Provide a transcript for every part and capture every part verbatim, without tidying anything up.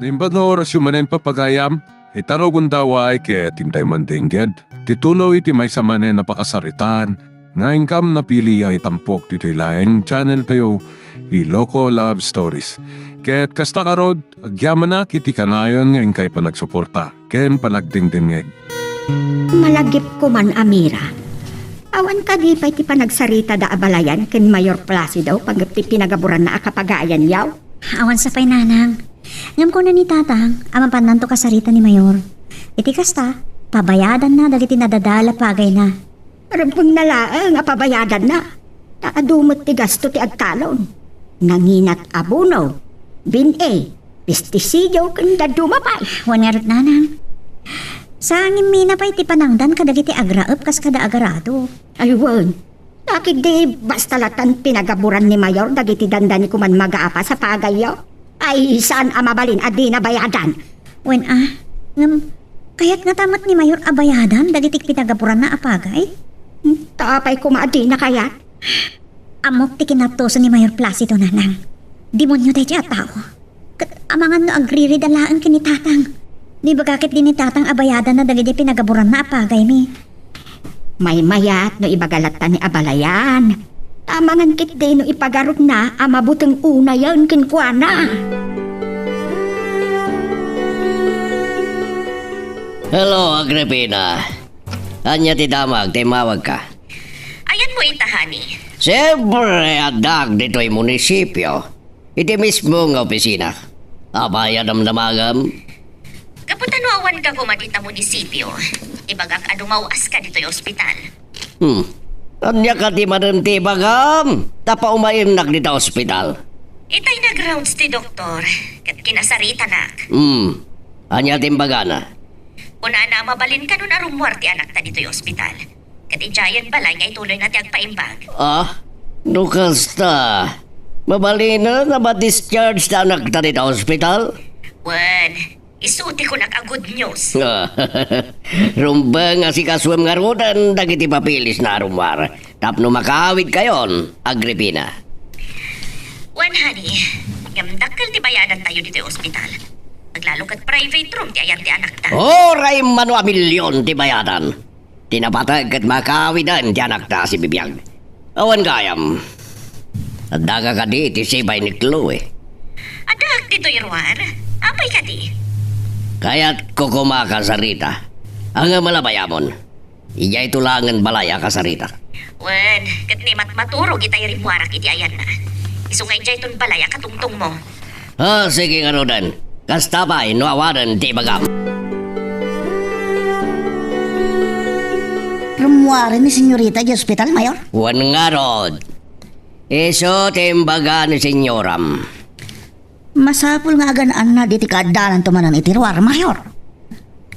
Imbag nga orasyo manen, papagayam, ita rugonda, ket intay mandengngeg ti tuloy ti maysa manen a pakasaritaan nga inkam napili a itampok ditoy laeng channel tayo, Iloko Love Stories. Ket kasta ngarud, agyamanak iti kanayon nga inkay panagsuporta ken panagdengdengngeg. Malagipko man a Mira. Awan kadi pay ti panagsaritada a balayan ken Mayor Placido panggep ti pinagaburanna a kapagayanyo? Awan sa pay, nanang. Ngem kuna ni tatang a mapannanto kasarita ni Mayor. Iti kasta, pabayadanna dagiti nadadael a pagayna. Rumbengna laeng a pabayadanna. Ta adu met ti gasto ti agtalon. Nanginat abono, bin-i, pestisidio, ken dadduma pay. Wen ngarud, nanang. Sa ngimmina pay ti panangdan kadagiti agraep kas kada agarado. Ay, wen. Nakit di basta latan pinagaburan ni Mayor dagiti dandani kuman magapas a pagayyo? Ay, saan a mabalin a dina bayadan? Wen a, ngem, kayat ngata met ni Mayor a bayadan dagiti pinagaburanna a pagay? Hmm, ta apay koma a dina kayat? Ammok ti kinaptuso ni Mayor Placido, nanang. Demonio daytoy a tao. Ket amangan no agririda laeng ken ni tatang. No ibaga ketdi ni tatang a bayadanna dagiti pinagaburanna a pagaymi. Maymayat no ibaga latta ni a balayan. Amangan ketdi no ipagarupna a mabuteng unayen kenkuana. Hello, Agripina. Ania ti damag ta immawagka? Ayanmo ita, honey? Siempre, addaak ditoy munisipio. Iti mismo nga opisina. Apay a damdamagam? Gapu ta no awanka koma dita munisipio, ibagak a dumaw-aska ditoy ospital. Hmm. Ania kadi manen ti ibagam? Ta paumayennak dita ospital. Itay nag-rounds ti doktor, ket kinasaritanak. Hmm. Ania ti imbagana? Kunana a mabalin kanon a rummuar ti anakta ditoy ospital. Ket idiayen balay nga ituloyna ti agpaimbag. Ah? No kasta, mabalinen a ma-discharge ti anakta dita ospital? Wen, isu ti kunak a good news. Rumbeng a sikasuem ngaruden dagiti papeles na a rummuar tapno makaawidkayon, Agripina. Wen, honey, ngem dakkel ti bayadantayo ditoy ospital. Aglalo ket private room ti ayan ti anakta. Uray mano a milion ti bayadan. Ti napateg ket makaawiden ti anakta a sibibiag. Awan gayam. Addaka kadi iti sipay ni Chloe? Addaak ditoy ruar. Apay kadi? Kayatko koma a kasarita. Ania a labayamon? Idiayto laengen balay a kasaritak. Wen, ket ni matmaturog itay rimmuarak iti ayanna. Isu nga idiayton balay a katungtongmo. Ah, sige ngaruden. Kasta pay no awanen ti ibagam. Rummuaren ni senyorita idiay ospital, Mayor? Wen ngarud. Isu ti imbaga ni senyoram. Masapul nga agan-anna diti kaaddananto manen iti ruar, Mayor.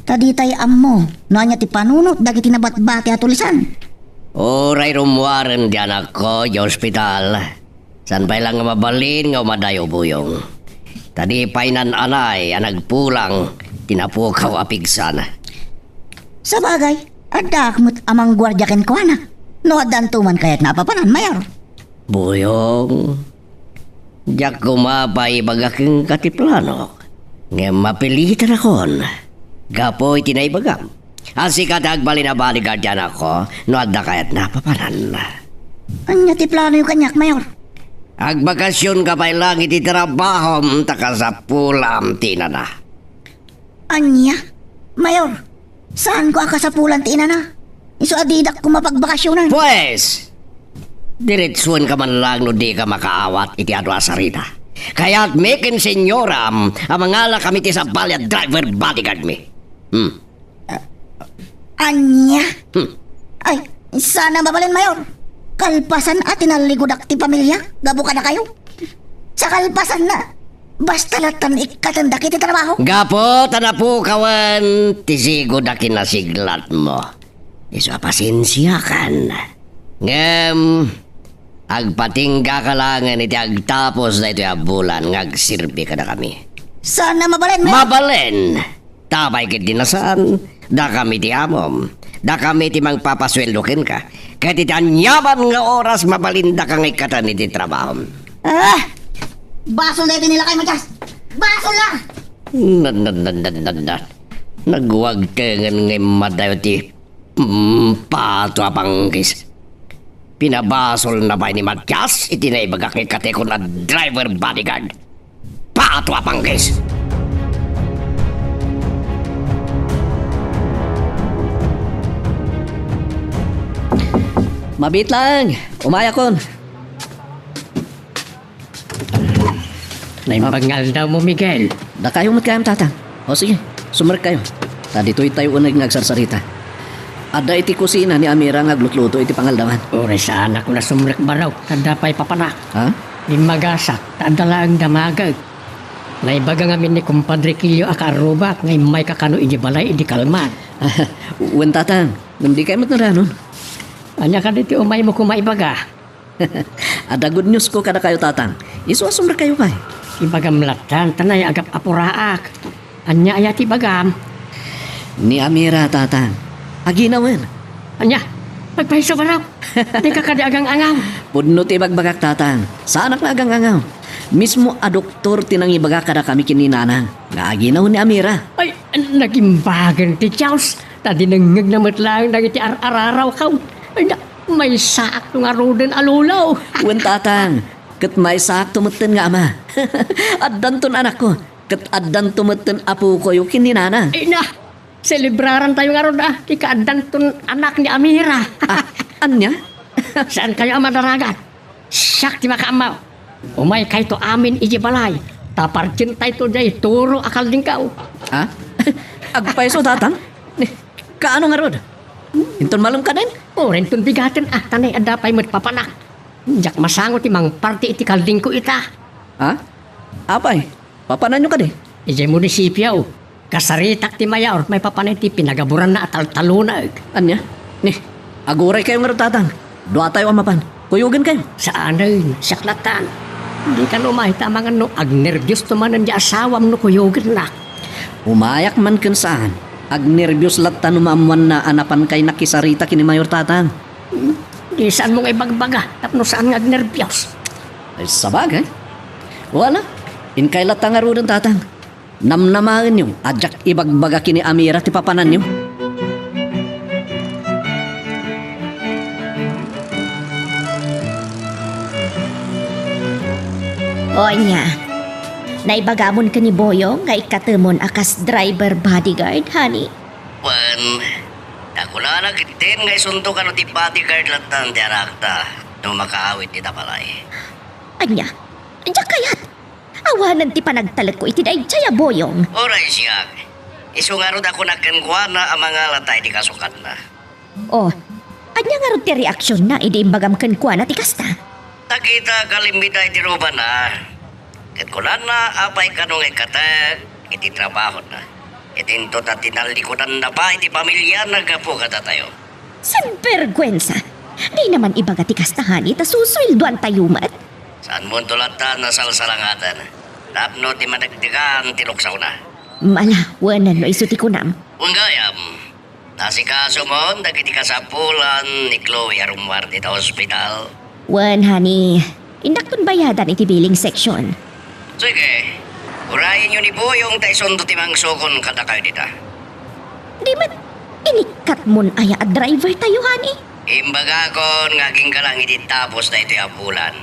Ta ditay ammo no ania ti panunot dagiti nabatbati a tulisan. Uray rummuaren ti anakko idiay ospital. Saan pay la nga mabalin nga umadayo, Buyong. Ta di pay naan-anay a nagpulang ti napukaw a pigsana. Sabagay, addaak met a mangguardia kenkuana. No addanto man kayatna a papanan, Mayor. Buyong, diak koma pay ibaga kenka ti planok, ngem mapilitanakon gapu iti naibagam a sika ti agbalin a bodyguard ti anakko no adda kayatna a papanan. Ania ti planoyo kaniak, Mayor? Agbakasionka pay laeng iti trabahom ta kasapulam ti inana. Ania? Mayor, saanko a kasapulan ti inana? Isu a didak koma pagbakasionan. Pues, diretsuenka man laeng no dika makaawat iti adu a sarita. Kayatmi ken senyoram a mangalakami ti sabali a driver bodyguardmi. Hmm. Ania? Hmm. Ay, saan a mabalin, Mayor. Kalpasan a tinalligodak ti pamiliak gapu kadakayo. Sa kalpasanna, basta lattan ikkatendak iti trabaho. Gapu ta napukawen ti sigud a kinasiglatmo. Isu a pasensiakan. Ngem, agpatinggaka laengen iti agtapos daytoy a bulan nga agserbi kadakami. Saan a mabalin, Mayor. Mabalin! Ta apay ketdi a saan, dakami ti amom, dakami ti mangpapasueldo kenka, ket iti aniaman nga oras mabalindaka nga ikkaten iti trabahom. Ah! Basol daytoy ni lakay, Matias! Basol la! Nan, nan, nan, nan, nan, nan. Nagwagtengen nga immadayo ti, mm, pato a panggis. Pinabasolna pay ni Matias iti naibagak nga ikatekon a driver bodyguard. Pato a panggis! Mabiit laeng, umayakon. Naimbag nga aldawmo, Miguel. Dakayo met kayam, Tatang. O sige, sumrekkayo. Ta ditoytayo uneg nga agsarsarita. Adda iti kusina ni Amira nga aglutluto iti pangaldawan. Uray saanakon a sumrek, barok, ta adda pay papanak. Ha? Immagasak, ta adda laeng damagek. Naibaga ngamin ni Kumpadre Kilio a kaarrubak nga immayka kano idiay balay idi kalman. Wen, Tatang, ngem dikay met naranon. Ania kadi ti umaymo koma ibaga? Adda good news ko kadakayo, Tatang. Isu a sumrekkayo pay. Ibagam lattan, ta nayaap-apuraak. Ania aya ti ibagam? Ni Amira, Tatang. Aginawen. Ania? Agpayso, barok. Dika kadi agang-angaw. Pudno ti ibagbagak, Tatang. Saanak nga agang-angaw. Mismo a doktor ti nangibaga kadakami ken ni Nanang nga aginaw ni Amira. Ay, nagimbagan ti Dios. Ta dinengngegna met laeng dagiti ar-ararawko. Ay, na, maysaakto ngaruden a lolo. Wen, Tatang, ket maysaakto metten nga ama. Addanton anakko, ket addanto metten apokoyo ken ni Nanang. Ay, na, selebrarantayo ngarud, a, ti kaaddanton anak ni Amira. Ah, ania? Saankayo a madaragat? Siak ti makaammo. Umaykayto amin idiay balay, ta pardientayto diay turo a kaldingko. Ha? Agpayso, Tatang? Ni, kaano ngarud? Inton malem kaden? Uray inton bigaten, a, ta nay adda pay met papanak. Diak masango ti mangparti iti kaldingko ita. Ha? Apay, papananyo kadi? Idiay munisipio, kasaritak ti mayor, maipapan iti pinagaburanna a taltalonaek. Ania? Ni, aguraykayo ngarud, Tatang. Duatayo a mapan. Kuyogenkayo. Saanen, siak lattan. Dikan umay ta amangan no agnerbiosto manen ti asawam no kuyogennak. Umayak man ken saan, agnerbios latta no maammoanna a napankay nakisarita ken ni Mayor, Tatang. Hmm, di saanmo nga ibagbaga tapno saan nga agnerbios. Ay, sabagay. Wala, inkay latta ngaruden, Tatang. Namnamaenyo a diak ibagbaga ken ni Amira ti papananyo. O ania, naibagamon ken ni Boyong nga ikkatemon a kas driver bodyguard, honey? Wen, ta kunana ketdin nga isunto kano ti bodyguard lattan ti anakta no makaawid dita balay. Ania? Diak kayat! Awanen ti panagtalekko iti daydiay a Boyong. Uray siak, isu ngarud a kunak kenkuana a mangalata iti kasukatna. O, ania ngarud ti reaksionna idi imbagam kenkuana ti kasta? Nakita a kalimbita iti rubana, ket kunana, apay kano nga ikkatek iti trabahona, ket inton a tinallikudanna pay ti pamiliana gapu kadatayo. Sinberguensa! Dina man ibaga ti kasta, honey, ta susueldoantayo met. Saanmonto latta a salsalangaten tapno ti madagdagan ti luksawna. Mala, wen no isu ti kunam. Wen gayam, naasikasomon dagiti kasapulan ni Chloe a rummuar dita ospital? Wen, honey. Indakton bayadan iti billing section. Sige, urayenyo ni Boyong ta isunto ti mangsukon kadakayo dita. Di met inikkatmon aya a drivertayo, honey? Imbagakon nga agingga lang idi tapos daytoy a bulan.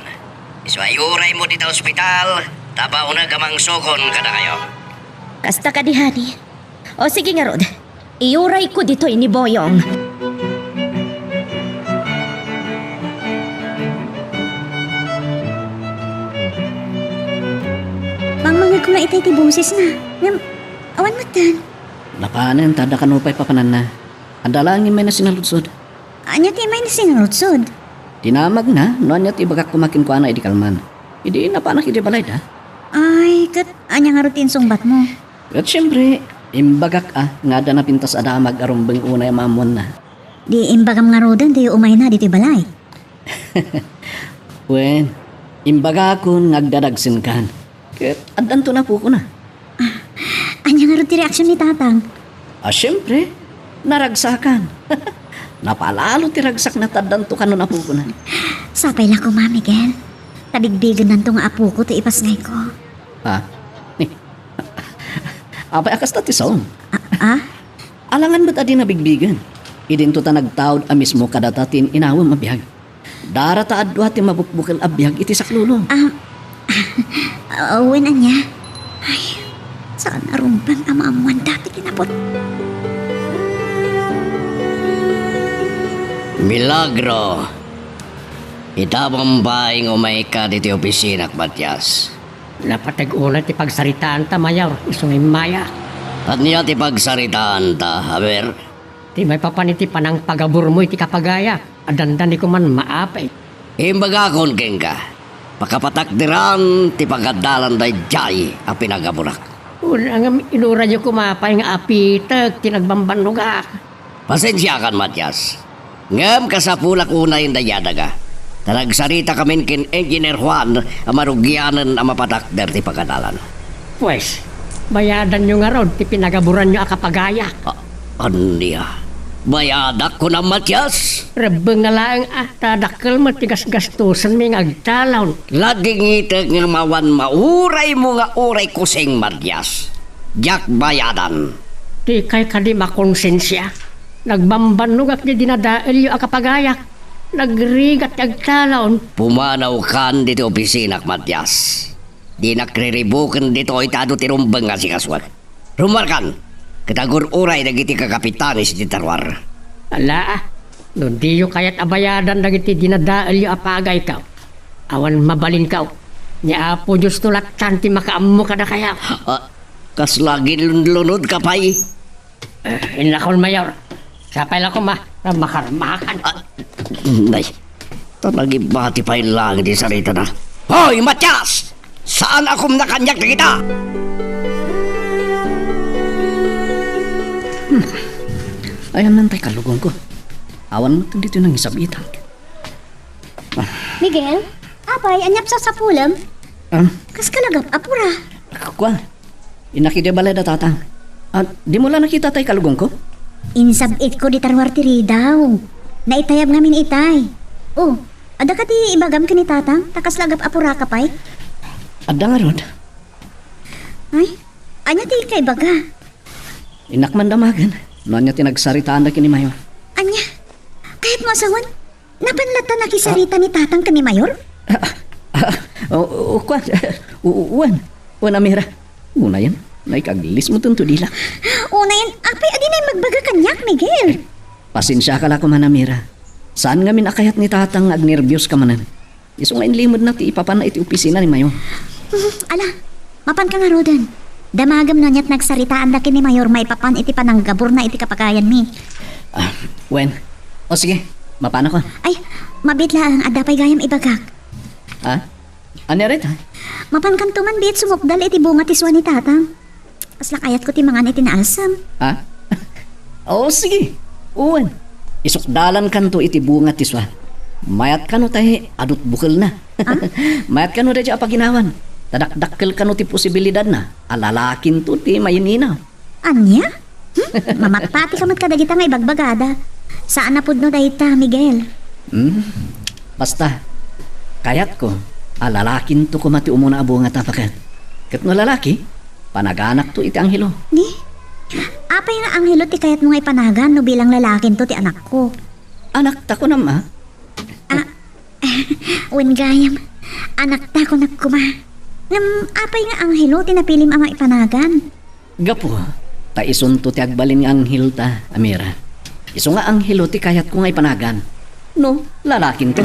Isu a iuraymo dita ospital, ta baoneg a mangsukon kadakayo. Kasta kadi, honey? O sige ngarud, iurayko ditoy ni Boyong. Mangmangegko nga itay ti bosesna. Ngem, awan metten. Napanen, ta adda kano pay papananna. Adda laeng immay na sinaludsod. Ania ti immay na sinaludsod? Dinamagna no ania ti ibagak koma kenkuana idi kalman. Idi napanak idiay balayda. Ay, ket ania ngarud ti insungbatmo? Ket siempre, imbagak a nga adda napintas a damag a rumbeng unay a maammoanna. Di imbagam ngaruden ti umayna ditoy balay. Wen, imbagakon nga agdadagsenkan. Ket addanto napukona. Ah, ania ngarud ti reaksion ni Tatang? Ah, siempre, naragsakan. Napalalo ti ragsakna ta addanto kano napukona. Sapay la koma, Miguel. Ta bigbigennanto nga apoko ti ipasngayko. Ha? Ni, Apay a kasta ti saom? Ah, ah? Alangan met a di nabigbigen. Idinto ta nagtaud a mismo kadata ti in-inawem a biag. Dara ta adu ti mabukbukel a biag iti saklolo. Ah, ah, wen ania? Ay, saan a rumbeng a maammoan dapit ti naput. Milagro! Ita bambay nga umayka ditoy opisinak, Matias. Napateg unay ti pagsaritaanta, Mayor, isu nga immaya. Ania ti pagsaritaanta, a wer? Ti maipapan iti panangpagaburmo iti kapagayak, a dandani koman maapay. Imbagakon kenka, pakapatakderan ti pagadalan daydiay a pinagaburak. Una ngem inurayo koma pay nga apitek ti nagbambannogak. Pasensiakan, Matias. Ngem kasapulak unayen daydiay a daga. Ta nagsaritakamin ken Engineer Juan a marugianen a mapatakder ti pagadalan. Pues, bayadanyo ngarud ti pinagaburanyo a kapagayak. A-, ania? Bayadak, kunam, Matias? Rebbeng nga laeng a, ta dakkel met ti gasgastosenmi nga agtalon. Ladingitek nga awan mauraymo nga uray kusing, Matias. Diak bayadan. Dikay kadi makonsensia? Nagbambannogak ti dinadaelyo a kapagayak. Nagrigat ti agtalon. Pumanawkan ditoy opisinak, Matias. Dinak riribuken ditoy ta adu ti rumbeng nga sikasuak. Rummuarkan, ket agur-uray dagiti kakapitanes iti taruar. Ala, no diyo kayat a bayadan dagiti dinadaelyo a pagayko, awan mabalinko. Ni Apo Dios no lattan ti makaammo kadakayo. Ah, kasla agilunlunodka pay? Eh, innakon, Mayor. Sapay la koma, ta makarmakan. Ah, nay, ta nagibati pay lang iti saritana. Hoy, Matias! Saan a kumna kaniak dagita? Hmm. Ayan lang tay kalugong ko. Awan mo dito nang isab-itak. Miguel, apay, ania ti sapsapulem? Ah? Kas kalagap, apura. Kua, innak idiay balay da tatang. Ah, dimo la nakita tay kalugong ko? Insab-itko di taruar ti ridaw. Naitayab ngamin itay. Oh, adda kadi ibagam ken ni tatang, ta kas kalagap, apuraka pay? Adda ngarud. Ay, ania ti kaibaga? Innak man damagen, no ania ti nagsaritaanda ken ni Mayor. Ania? Kayatmo a sawen? Napan latta nakisarita ni tatang ken ni Mayor? Ah, ah, ah, o, o, kuan, o, o, wen, wen, Amira. Unayen, naikaglismo dento dila. Unayen, apay a dinay magbaga kaniak, Miguel? Pasensiaka la koma, Amira. Saan ngamin a kayat ni tatang nga agnerbioska manen. Isu nga inlimedna ti ipapanna iti opisina ni Mayor. Hmm, ala, mapanka ngaruden. Damagem no aniat nagsaritaanda ken ni Mayor maipapan iti pananggaburna iti kapagayanmi. Ah, wen. O sige, mapanakon. Ay, mabiit laeng, adda pay gayam ibagak. Ha? Ania dayta? Mapankanto man biit sumukdal iti bunga ti sua ni tatang. Kasla kayatko ti mangan iti naelsem. Ha? O, sige. Wen. Isukdalankanto iti bunga ti sua. Mayat kano tay adut bukelna. Ah? Mayat kano daydiay a paginawan. Ta dakdakkel kano ti posibilidadna a lalakinto ti main-inaw. Ania? Hmm? Mamattatika met kadagita nga ibagbagada. Saan a pudno dayta, Miguel. Hmm? Basta, kayatko a lalakinto koma ti umuna a bungata, baket. Ket no lalaki, panaganakto iti anghelo. Ni? Apay nga anghelo ti kayatmo nga ipanagan no bilang lalakinto ti anakko? Anakta, kunam a? Ah, wen gayam, anakta kunak koma. Ngem apay nga anghelo ti napilim a maipanagan? Gapu ta isunto ti agbalin nga anghelta, Amira. Isu nga anghelo ti kayatko nga ipanagan. No, lalakinto.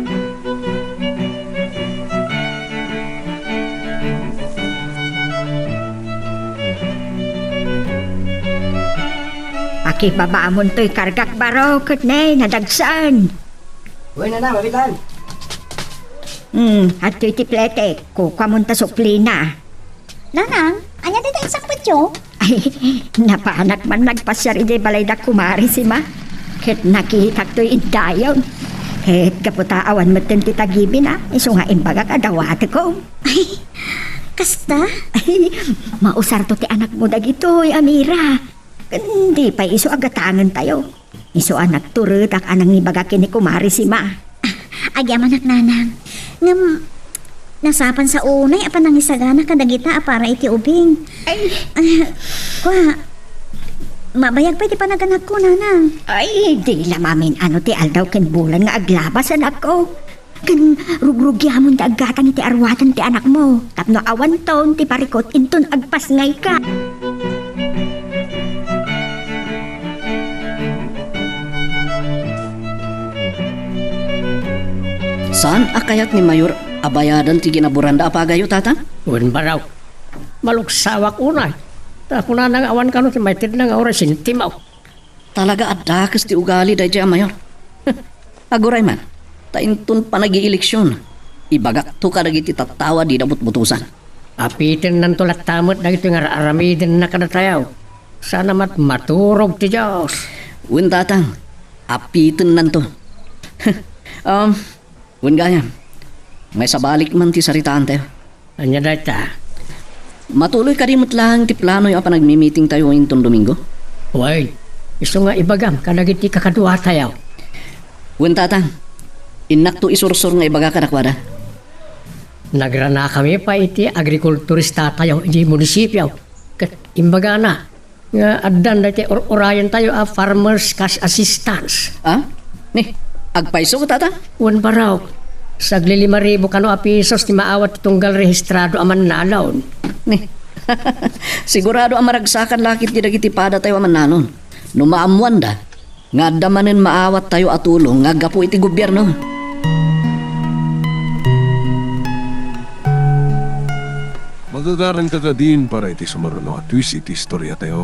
Pakibabamon toy kargak, baro, ket ne, nadagsen. Uy, nana, mabitan. Hmm, adtoy ti pletek. Kukuamon ta suplina. Nanang, ania dayta insakbetyo? Ay, napanak man nagpasiar idiay balay da Kumare Sima. Ket nakitak toy indayon. Ket gapu ta awan metten ti tagibina, isu nga imbagak a dawatekom. Ay, kasta? Ay, mausarto ti anakmo dagitoy, Amira. Ken di pay isu a gatangentayo. Isu a nagturedak a nangibaga ken ni Kumare Sima. Ah, agyamanak, Nanang. Ngem, Nasapan sa unay a panangisagana kadagita a para iti ubing. Ay. Ah, kua, mabayag pay ti panaganakko, nanang. Ay, di la mamin-ano ti aldaw ken bulan nga aglabas, anakko. Ken rugrugiamon ti aggatang iti aruatan ti anakmo, tapno awanton ti parikut inton agpasngayka. Saan a kayat ni Mayor a bayadan ti ginaburanda a pagayo, Tatang? Wen, baraw. Malugsawak unay. Ta kunana nga awan kano ti maitedna nga uray sentimo. Talaga a dakes ti ugali daydiay a Mayor. Aguray man, ta inton panagieleksion, ibagakto kadagiti tattao a dida butbutosan. Apitennanto latta met dagitoy nga ar-aramidenna kadatayo. Sana met maturog ti Dios. Wen, Tatang, apitennanto. Um, wen gayam, maisabalik man ti saritaantayo. Ania dayta? Matuloy kadi met laeng ti planoyo a panagmimitingtayo inton Domingo? Wen, isu nga ibagam kadagiti kakaduatayo. Wen, Tatang, innakto isursor nga ibaga kadakuada. Nagranakami pay iti agrikulturistatayo iti munisipio, ket imbagana nga addan daytoy ur-urayentayo a farmers cash assistance. Ah? Ni, agpayso, Tatang? Wen, baraw. Saglilima ribu kano a pisos ti maawat ti tunggal rehistrado a mannalon. Ni, sigurado a maragsakan la ketdi dagiti padatayo a mannalon no maammoanda nga adda manen maawattayo a tulong nga aggapu iti gobierno. Magagaranka kadin para iti sumaruno a twist iti istoriatayo.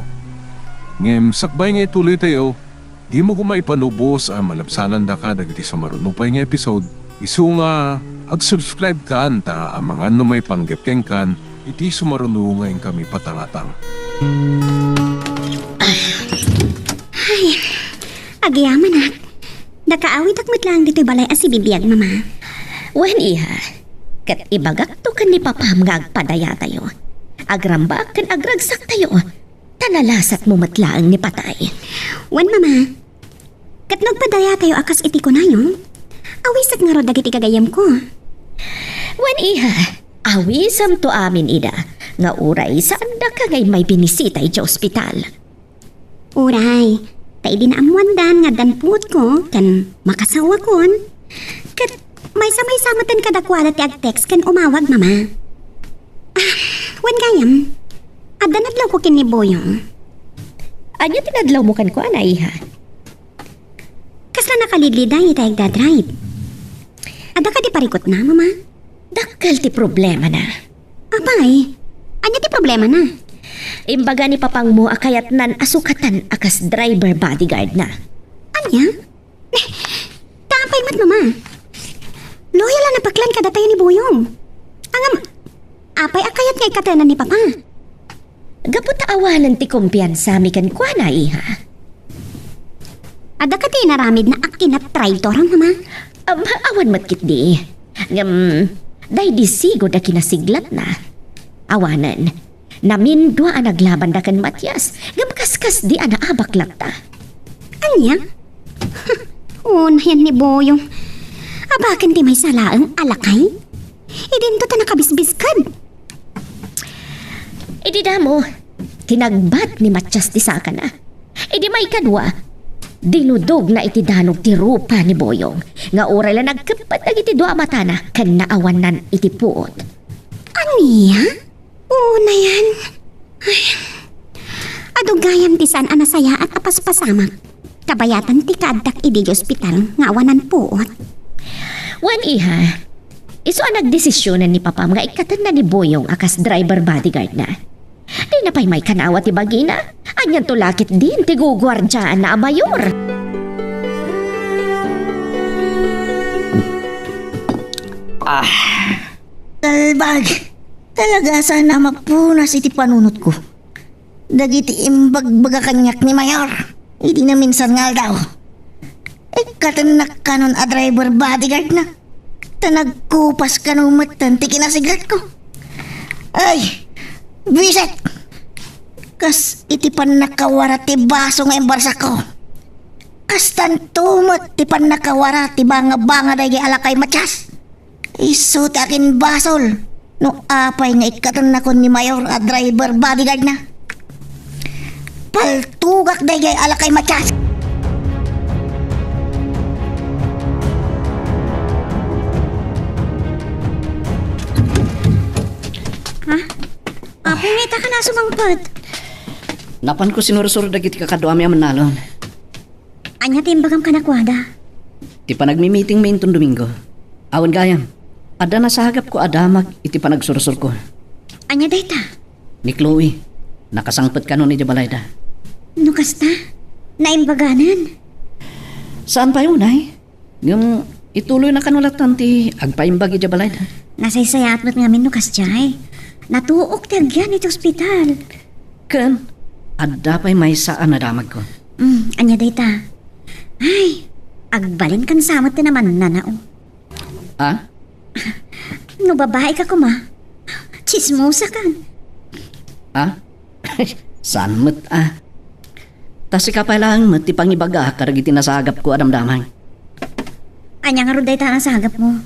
Ngem sakbay nga ituloytayo, dimo koma ipanubos a malabsanandaka dagiti sumaruno pay nga episode. Isu nga ag-subscribekan ta amangan no maipanggep kenkan iti sumaruno nga inkami patangatang. Ay, agyamanak. Nakaawidak met laeng ditoy balay a sibibiag, Mama. Wen, iha. Ket ibagakto ken ni Papam nga agpadayatayo. Agrambak ken agragsaktayo. Ta nalasatmo met laeng ni patay. Wen, Mama. Ket no agpadayatayo a kas iti kunayo, awisek ngarud dagiti gagayyemko. Wen, iha, awisemto amin ida, nga uray saandaka nga immay binisita iti ospital. Uray, ta idi naammoandan nga addan puotko ken makasawakon, ket maysa-maysa metten kadakuada ti ag-text ken umawag, Mama. Ah, wen gayam, adda nadlawko ken ni Boyong. Ania ti nadlawmo kenkuana, iha? Kasla nakalidliday iti agdadrive. Adda kadi parikutna, Mama? Dakkel ti problemana. Apay, ania ti problemana? Imbaga ni papangmo a kayatnan a sukatan a kas driver bodyguardna. Ania? Apay met, Mama? Loyal a napaklan kadatayo ni Boyong. Ngem, apay a kayat nga ikkatenan ni Papa? Gapu ta awanen ti kumpiansami kenkuana, iha. Adda kadi inaramidna a kinatraitor, Mama? Am, awan met ketdi. Ngem, daydi sigud a kinasiglatna. Awanen, namindua a naglabanda ken Matias, ngem kaskasdi a naabak latta. Ania? Unayen ni Boyong. Abaken ti maysa laeng a lakay? Idinto ta nakabisbisked. Idi damo, tinagbat ni Matias ti sakana. Idi maikadua, dinudogna iti danug ti rupa ni Boyong, nga uray la nagkeppet dagiti dua a matana ken naawannan iti puot. Ania? Unayen. Ay. Adu gayam ti saan a nasayaat a paspasamak. Kabayatan ti kaaddak idi ospital nga awanan puot. Wen, iha, isu a nagdesisionen ni papam nga ikkatenna ni Boyong a kas driver bodyguardna. Dina pay maikanawa ti bagina. Anianto la ketdin ti guguardiaanna a mayor? Ah, kalbag! Talaga sana a mapunas iti panunotko dagiti imbagbaga kaniak ni Mayor idi naminsan nga aldaw. Ikkatennak kanon a driver bodyguardna, ta nagkupas kano metten ti kinasiglatko. Ay, bisit! Kas iti pannakawara ti baso nga imbarsakko, kastanto met ti pannakawara ti bangabanga daydi a lakay Matias. Isu ti akin basol. No apay nga ikkatennakon ni Mayor a driver bodyguard na. Paltugak dayjay a lakay Matias. Ha? Apay nga ita ka nasumangpet? Napanko sinursuro dagiti kakaduami a mannalon. Ania ti imbagam kadakuada? Ti panagmimitingmi inton Domingo. Awan gayam. Adda nasagapko a damag iti panagsursurko. Ania dayta? Ni Chloe. Nakasangpet kanon idiay balayda. No kasta, naimbaganen? Saan pay unay? Ngem ituloyna kano latta ti agpaimbag idiay balayda. Nasaysayaat met ngamin no kasdiay. Natuok ti agyan iti ospital. Ken, adda pay maysa a nadamagko. Mm, ania dayta? Ay, agbalinkan sa met ti namannanao. Ah? No babaika koma, tsismosakan. Ah? Saan met a? Ta sika pay laeng met ti pangibagak kadagiti nasagapko a damdamag. Ania ngarud dayta a nasagapmo?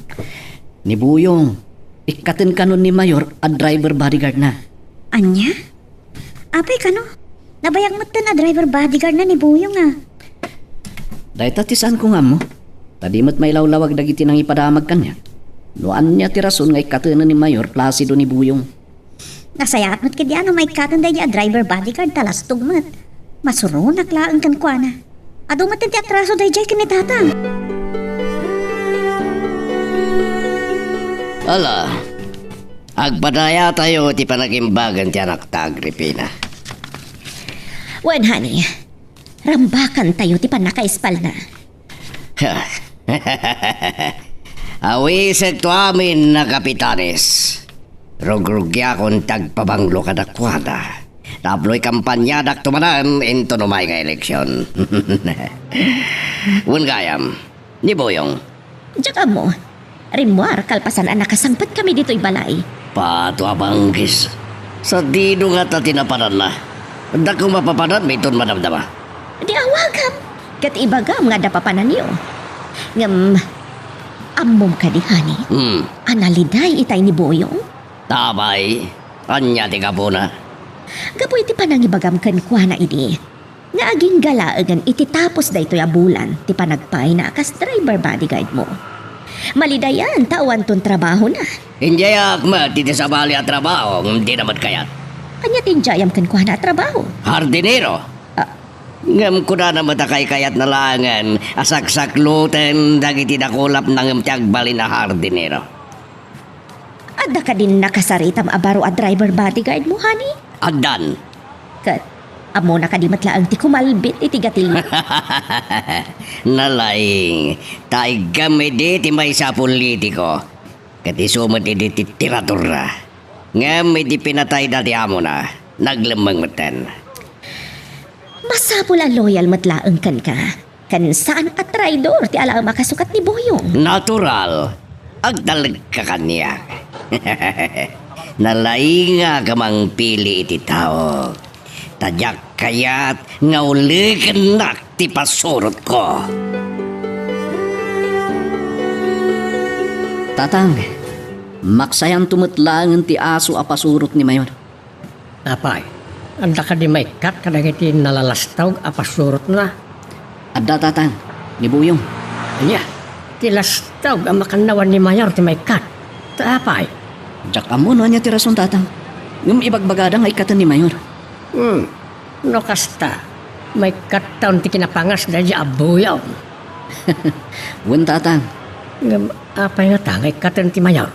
Ni Buyong, ikkaten kanon ni Mayor a driver bodyguard na. Ania? Apay kano? Nabayag metten a driver bodyguard na ni Buyong a. Dayta ti saanko nga ammo. Ta di met mailawlawag dagiti nangipadamag kaniak. No ania ti rason nga ikkatenen ni Mayor Placido ni Buyong. Nasayaat met ketdi a no maikkaten daydi a driver bodyguard ta lastog met. Masuronak laeng kenkuana. Adu met ti atraso daydiay ken ni Tatang. Ala, agpadayatayo ti panagimbagan ti anakta, Agripina. Wen, honey, rambakantayo ti pannakaispalna. Awisekto amin a kapitanes. Rugrugiakon ti agpabanglo kadakuada. Tapno ikampaniadak to manen inton umay nga eleksion. Wen gayam, ni Buyong. Diak ammo. Rimmuar kalpasan a nakasangpetkami ditoy balay. Pato a banggis. Sadino ngata ti napananna? Adda koma papananmi inton madamdama? Di awagam, ket ibagam nga adda papananyo. Ngem, ammom kadi, honey, Hmm. a naliday itay ni Buyong? Apay, ania ti gapuna? Gapu iti panangibagam kenkuana idi, nga agingga laengen iti tapos daytoy a bulan ti panagpaayna a kas driver bodyguard mo. Malidayan ta awanton trabahona. Indiayak met iti sabali a trabaho ngem dina met kayat. Ania ti indiayam kenkuana a trabaho? Hardinero. Ah. Ngem kunana met a kaykayatna laengen a saksakloten dagiti dakulapna ngem ti agbalin a hardinero. Adda kadin nakasaritam a baro a driver bodyguard mo, honey? Addan. Ket, ammona kadi met laeng ti kumalbit iti gatilyo? Nalaing, ta iggam idi ti maysa a politiko. Ket isu met idi ti tiradorra. Ngem idi pinatayda ti amona, naglemmeng metten. Masapul a loyal met laeng kenka. Ken saan a traidor ti alaem a kasukat ni Buyong. Natural. Agtalekka kaniak. Nalaingak a mangpili iti tao. Ta diak kayat nga ulekennak ti pasurotko. Tatang, maksayanto met laengen ti aso a pasurot ni Mayor. Apay, adda kadi maikkat kadagiti nalalastog a pasurotna? Adda, Tatang, ni Buyong. Ania, ti lastog a makannawan ni Mayor ti maikkat? Ta apay? Diak ammo no ania ti rason, Tatang. Ngem ibagbagada nga ikkaten ni Mayor. Hmm, no kasta, maikkattaon ti kinapangas daydi a Buyong. Wen, Tatang. Ngem apay ngata nga ikkaten ti Mayor?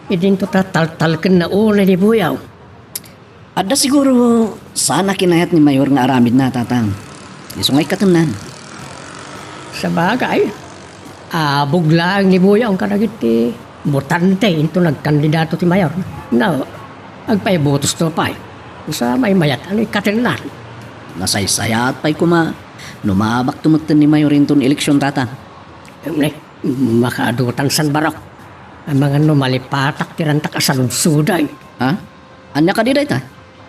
Idinto ta taltalkenna unay ni Buyong. Adda siguro saan a kinayat ni Mayor nga aramidna, Tatang. Isu nga ikkatennan. Sabagay, abog laeng ni Buyong kadagiti botante inton nagkandidato ti Mayor. No, agpaibotosto pay. Sa maymayat, ano ikkatennan? Nasaysayaat pay koma no maabakto metten ni Mayor inton eleksyon, Tatang. Em, ne, makaadutan san barok. Amangan no malipatak ti rantak a saludsoday. Ha? Ania kadi dayta?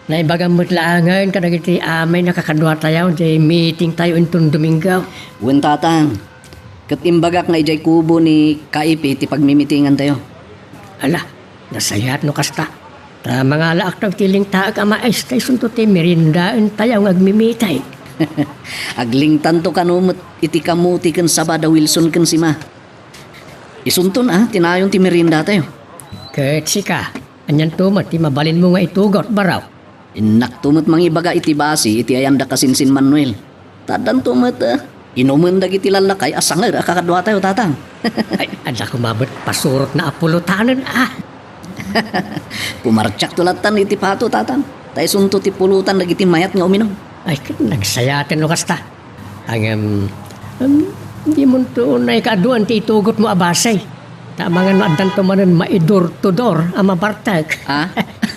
Naibagam met laengen kadagiti amin a kakaduatayo diay meetingtayo inton Domingo. Wen, Tatang. Ket imbagak nga idiay kubo ni Kaipi ti pagmimitingantayo. Ala, nasayaat no kasta. Ta mangalaaktayo iti lingtaek a mais, ta isunto ti meriendaentayo nga agmimiting. Aglingtanto kano met iti kamuti ken saba da Wilson ken Sima. Isunton a, ti nayon ti meriendatayo. Ket sika, anianto met ti mabalinmo nga itugot, baro? Innakto met mangibaga iti basi iti ayanna kasinsin Manuel. Ta addanto met, eh, inumen dagiti lallakay a sanger a kakaduatayo, Tatang. Ay, adda koma met pasurotna a pulotanen, ah. Pumartiakto lattan iti pato, Tatang. Ta isunto ti pulotan dagiti mayat nga uminum. Ay, ket nagsayaaten no kasta. Ngem, em, dimonto unay kaaduan ti itugotmo a basi. Ta amangan no addanto manen maidur-tudor a mabartek. Ah?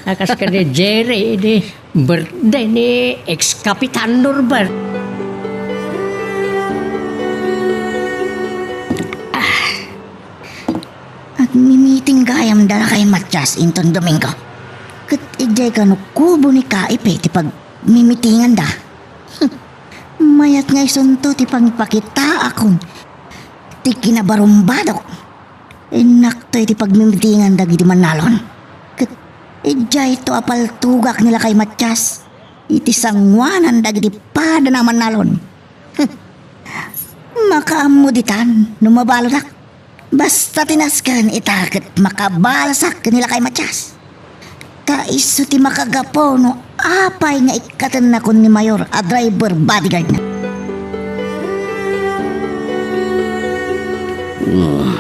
A kas ken ni Jerry, idi birthday ni ex-Kapitan Norbert. Agmimiting gayam da lakay Matias inton Domingo. Ket idiay kano kubo ni Kaipe ti pagmimitinganda. Mayat nga isunto ti pangipakitaakon ti kinabarumbadok. Innakto iti pagmimitingan dagiti mannalon. Ket idiayto a paltugak ni lakay Matias iti sanguanan dagiti padana a mannalon. Makaammo ditan no mabaludak. Basta ti nasken ita ket makabalusak ken ni lakay Matias. Ta isu ti makagapu no apay nga ikkatennakon ni Mayor a driver bodyguardna. Hmm,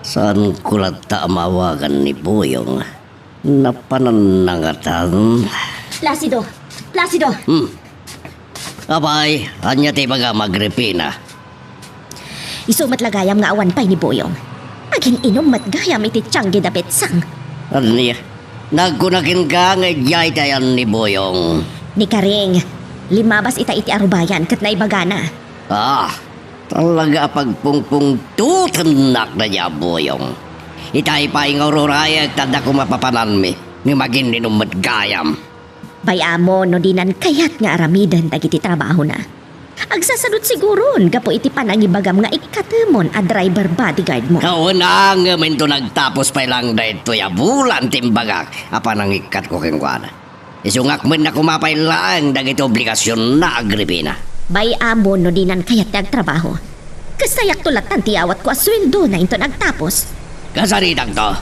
saanko latta a maawagan ni Boyong. Napanannangatan. Placido! Placido! Hmm. Apay, ania ti ibagam, Agripina? Isu met la gayam nga awan pay ni Boyong. Agin-inum met gayam iti tiangge da Betsang. Ania? Nagkuna kenka nga idiay ti ayan ni Boyong. Ni Karing, limmabas ita iti arubayan ket naibagana. Ah, talaga a pagpungpungtotennak dayta a Boyong. Itay pay nga ururayek ta adda koma papananmi, ngem agin-inum met gayam. Bay-am no dinan kayat nga aramiden dagiti trabahona. Agsasadut siguron gapu iti panangibagam nga ikkatemon a driver bodyguard mo. Kauna, ngem inton agtapos pay laeng daytoy a bulan ti imbagak a panangikkatko kenkuana. Isungak met na koma pay laeng dagiti obligasionna, Agripina. Bay-am no dinan kayat ti agtrabaho. Kasayakto lattan ti awatko a sueldona inton agtapos. Kasaritakto.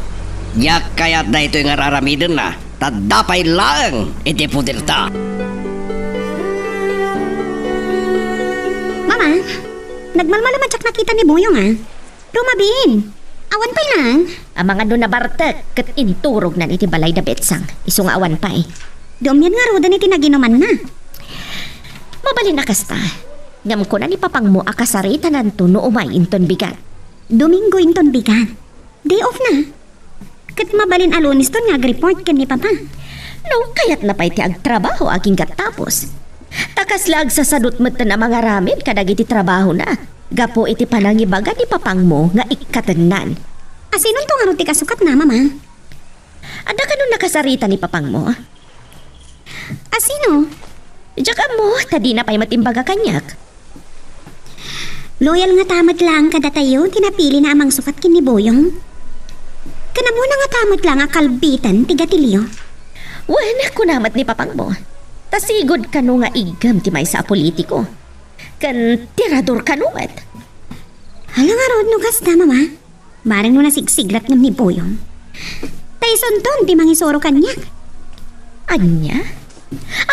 Diak kayat daytoy nga raramidenna, ta adda pay laeng iti puderta. Mama, nagmalmalem a diak nakita ni Boyong, a. Rumabiin. Awan pay laeng. Amangan no nabartek ket inturognan iti balay da Betsang. Isu nga awan pay. Dummian ngaruden iti naginumanna. Mabalin a kasta. Ngem kuna ni papangmo a kasaritananto no umay inton bigat. Domingo inton bigat. Day off na. Ket mabalin a Luneston nga agreport ken ni Papa. No, kayatna pay ti agtrabaho agingga tapos. Ta kasla agsasadut metten a mangaramid kadagiti trabahona, gapu iti panangibaga ni papangmo nga ikkatennan. Asinonto ngarud ti kasukatna, Mama? Adda kanon nakasarita ni papangmo? Asino? Diak ammo, ta dina pay met imbaga kaniak. Loyal ngata met laeng kadatayo ti napilina a mangsukat ken ni Boyong. Ken ammona ngata met laeng a kalbitan ti gatilio. Wen, kuna met ni papangmo, ta sigud kano nga iggem ti maysa a politiko. Ken tirador kano met. Hala ngarud no kasta, Mama. Bareng no nasigsiglat ngem ni Boyong. Ta isunton ti mangisuro kaniak. Ania?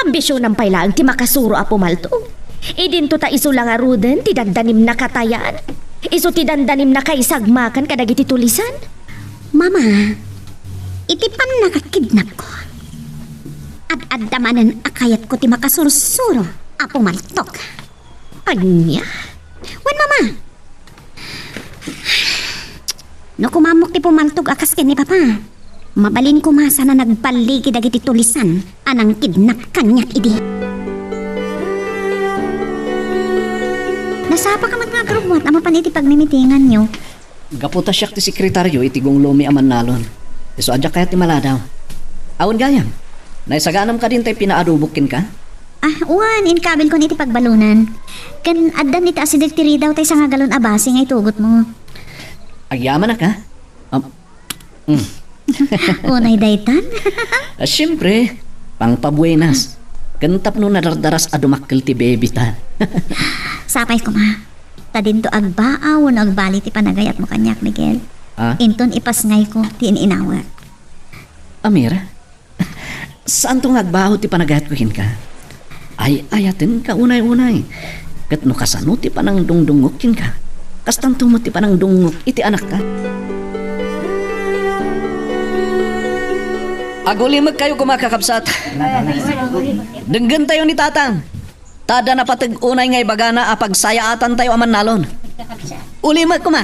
Ambisionam pay laeng ti makasuro a pumaltog. Idinto ta isu la ngaruden ti dandanimna katayan. Isu ti dandanimna kaisagmakan kadagiti tulisan. Mama, iti pannakakidnapko, ad-adda manen a kayatko ti makasursuro a pumaltog. Ania? Wen, Mama, no kumammok ti pumaltog a kas ken ni Papa, mabalin koma sana nagballigi dagiti tulisan a nangkidnap kaniak idi. Nasapaka met nga agrummuat a mapan iti pagmimitinganyo. Gapu ta siak ti sekretario iti gunglomi a mannalon. Isu a diak kayat ti maladaw. Awan gayam. Naisaganam kadi intay pinaadobok kenka? Ah, wen, inkabilkon iti pagbalonan. Ken addan iti asideg ti ridaw tay sangagalon a basi nga itugotmo. Agyamanak, ha? Am, mm. Unay daytan? Ah, siempre, pangpabuenas. Ken tapno nadardaras a dumakkel ti baby ta. Sapay koma. Ta dinto agbaa wenno agbali ti panagayatmo kaniak, Miguel. Ah? Inton ipasngayko ti in-inawek. Amira? Saanto nga agbao ti panagayatko kenka. Ay-ayatenka unay-unay. Ket no kasano ti panangdungdungngok kenka, kastanto met ti panangdungngok iti anakka. Agulimekkayo koma, kakabsat. Denggentayo ni Tatang. Ta adda napateg unay nga ibagana a pagsayaatantayo a mannalon. Ulimek koma.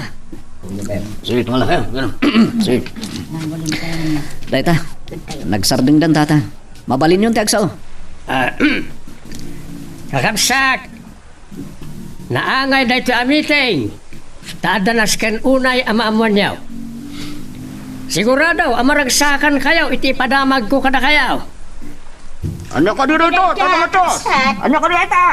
Sige, tumala kayo. Ganun. Sige. Dayta, nagsardengdan, Tatang. Mabalinyon ti agsao. Ah, kakabsat, naangay daytoy a meeting. Ta adda nasken unay a maammoanyo. Sigurado a maragsakankayo iti ipadamagko kadakayo. Ania kadi dayta? Tama to. Ania kadi dayta?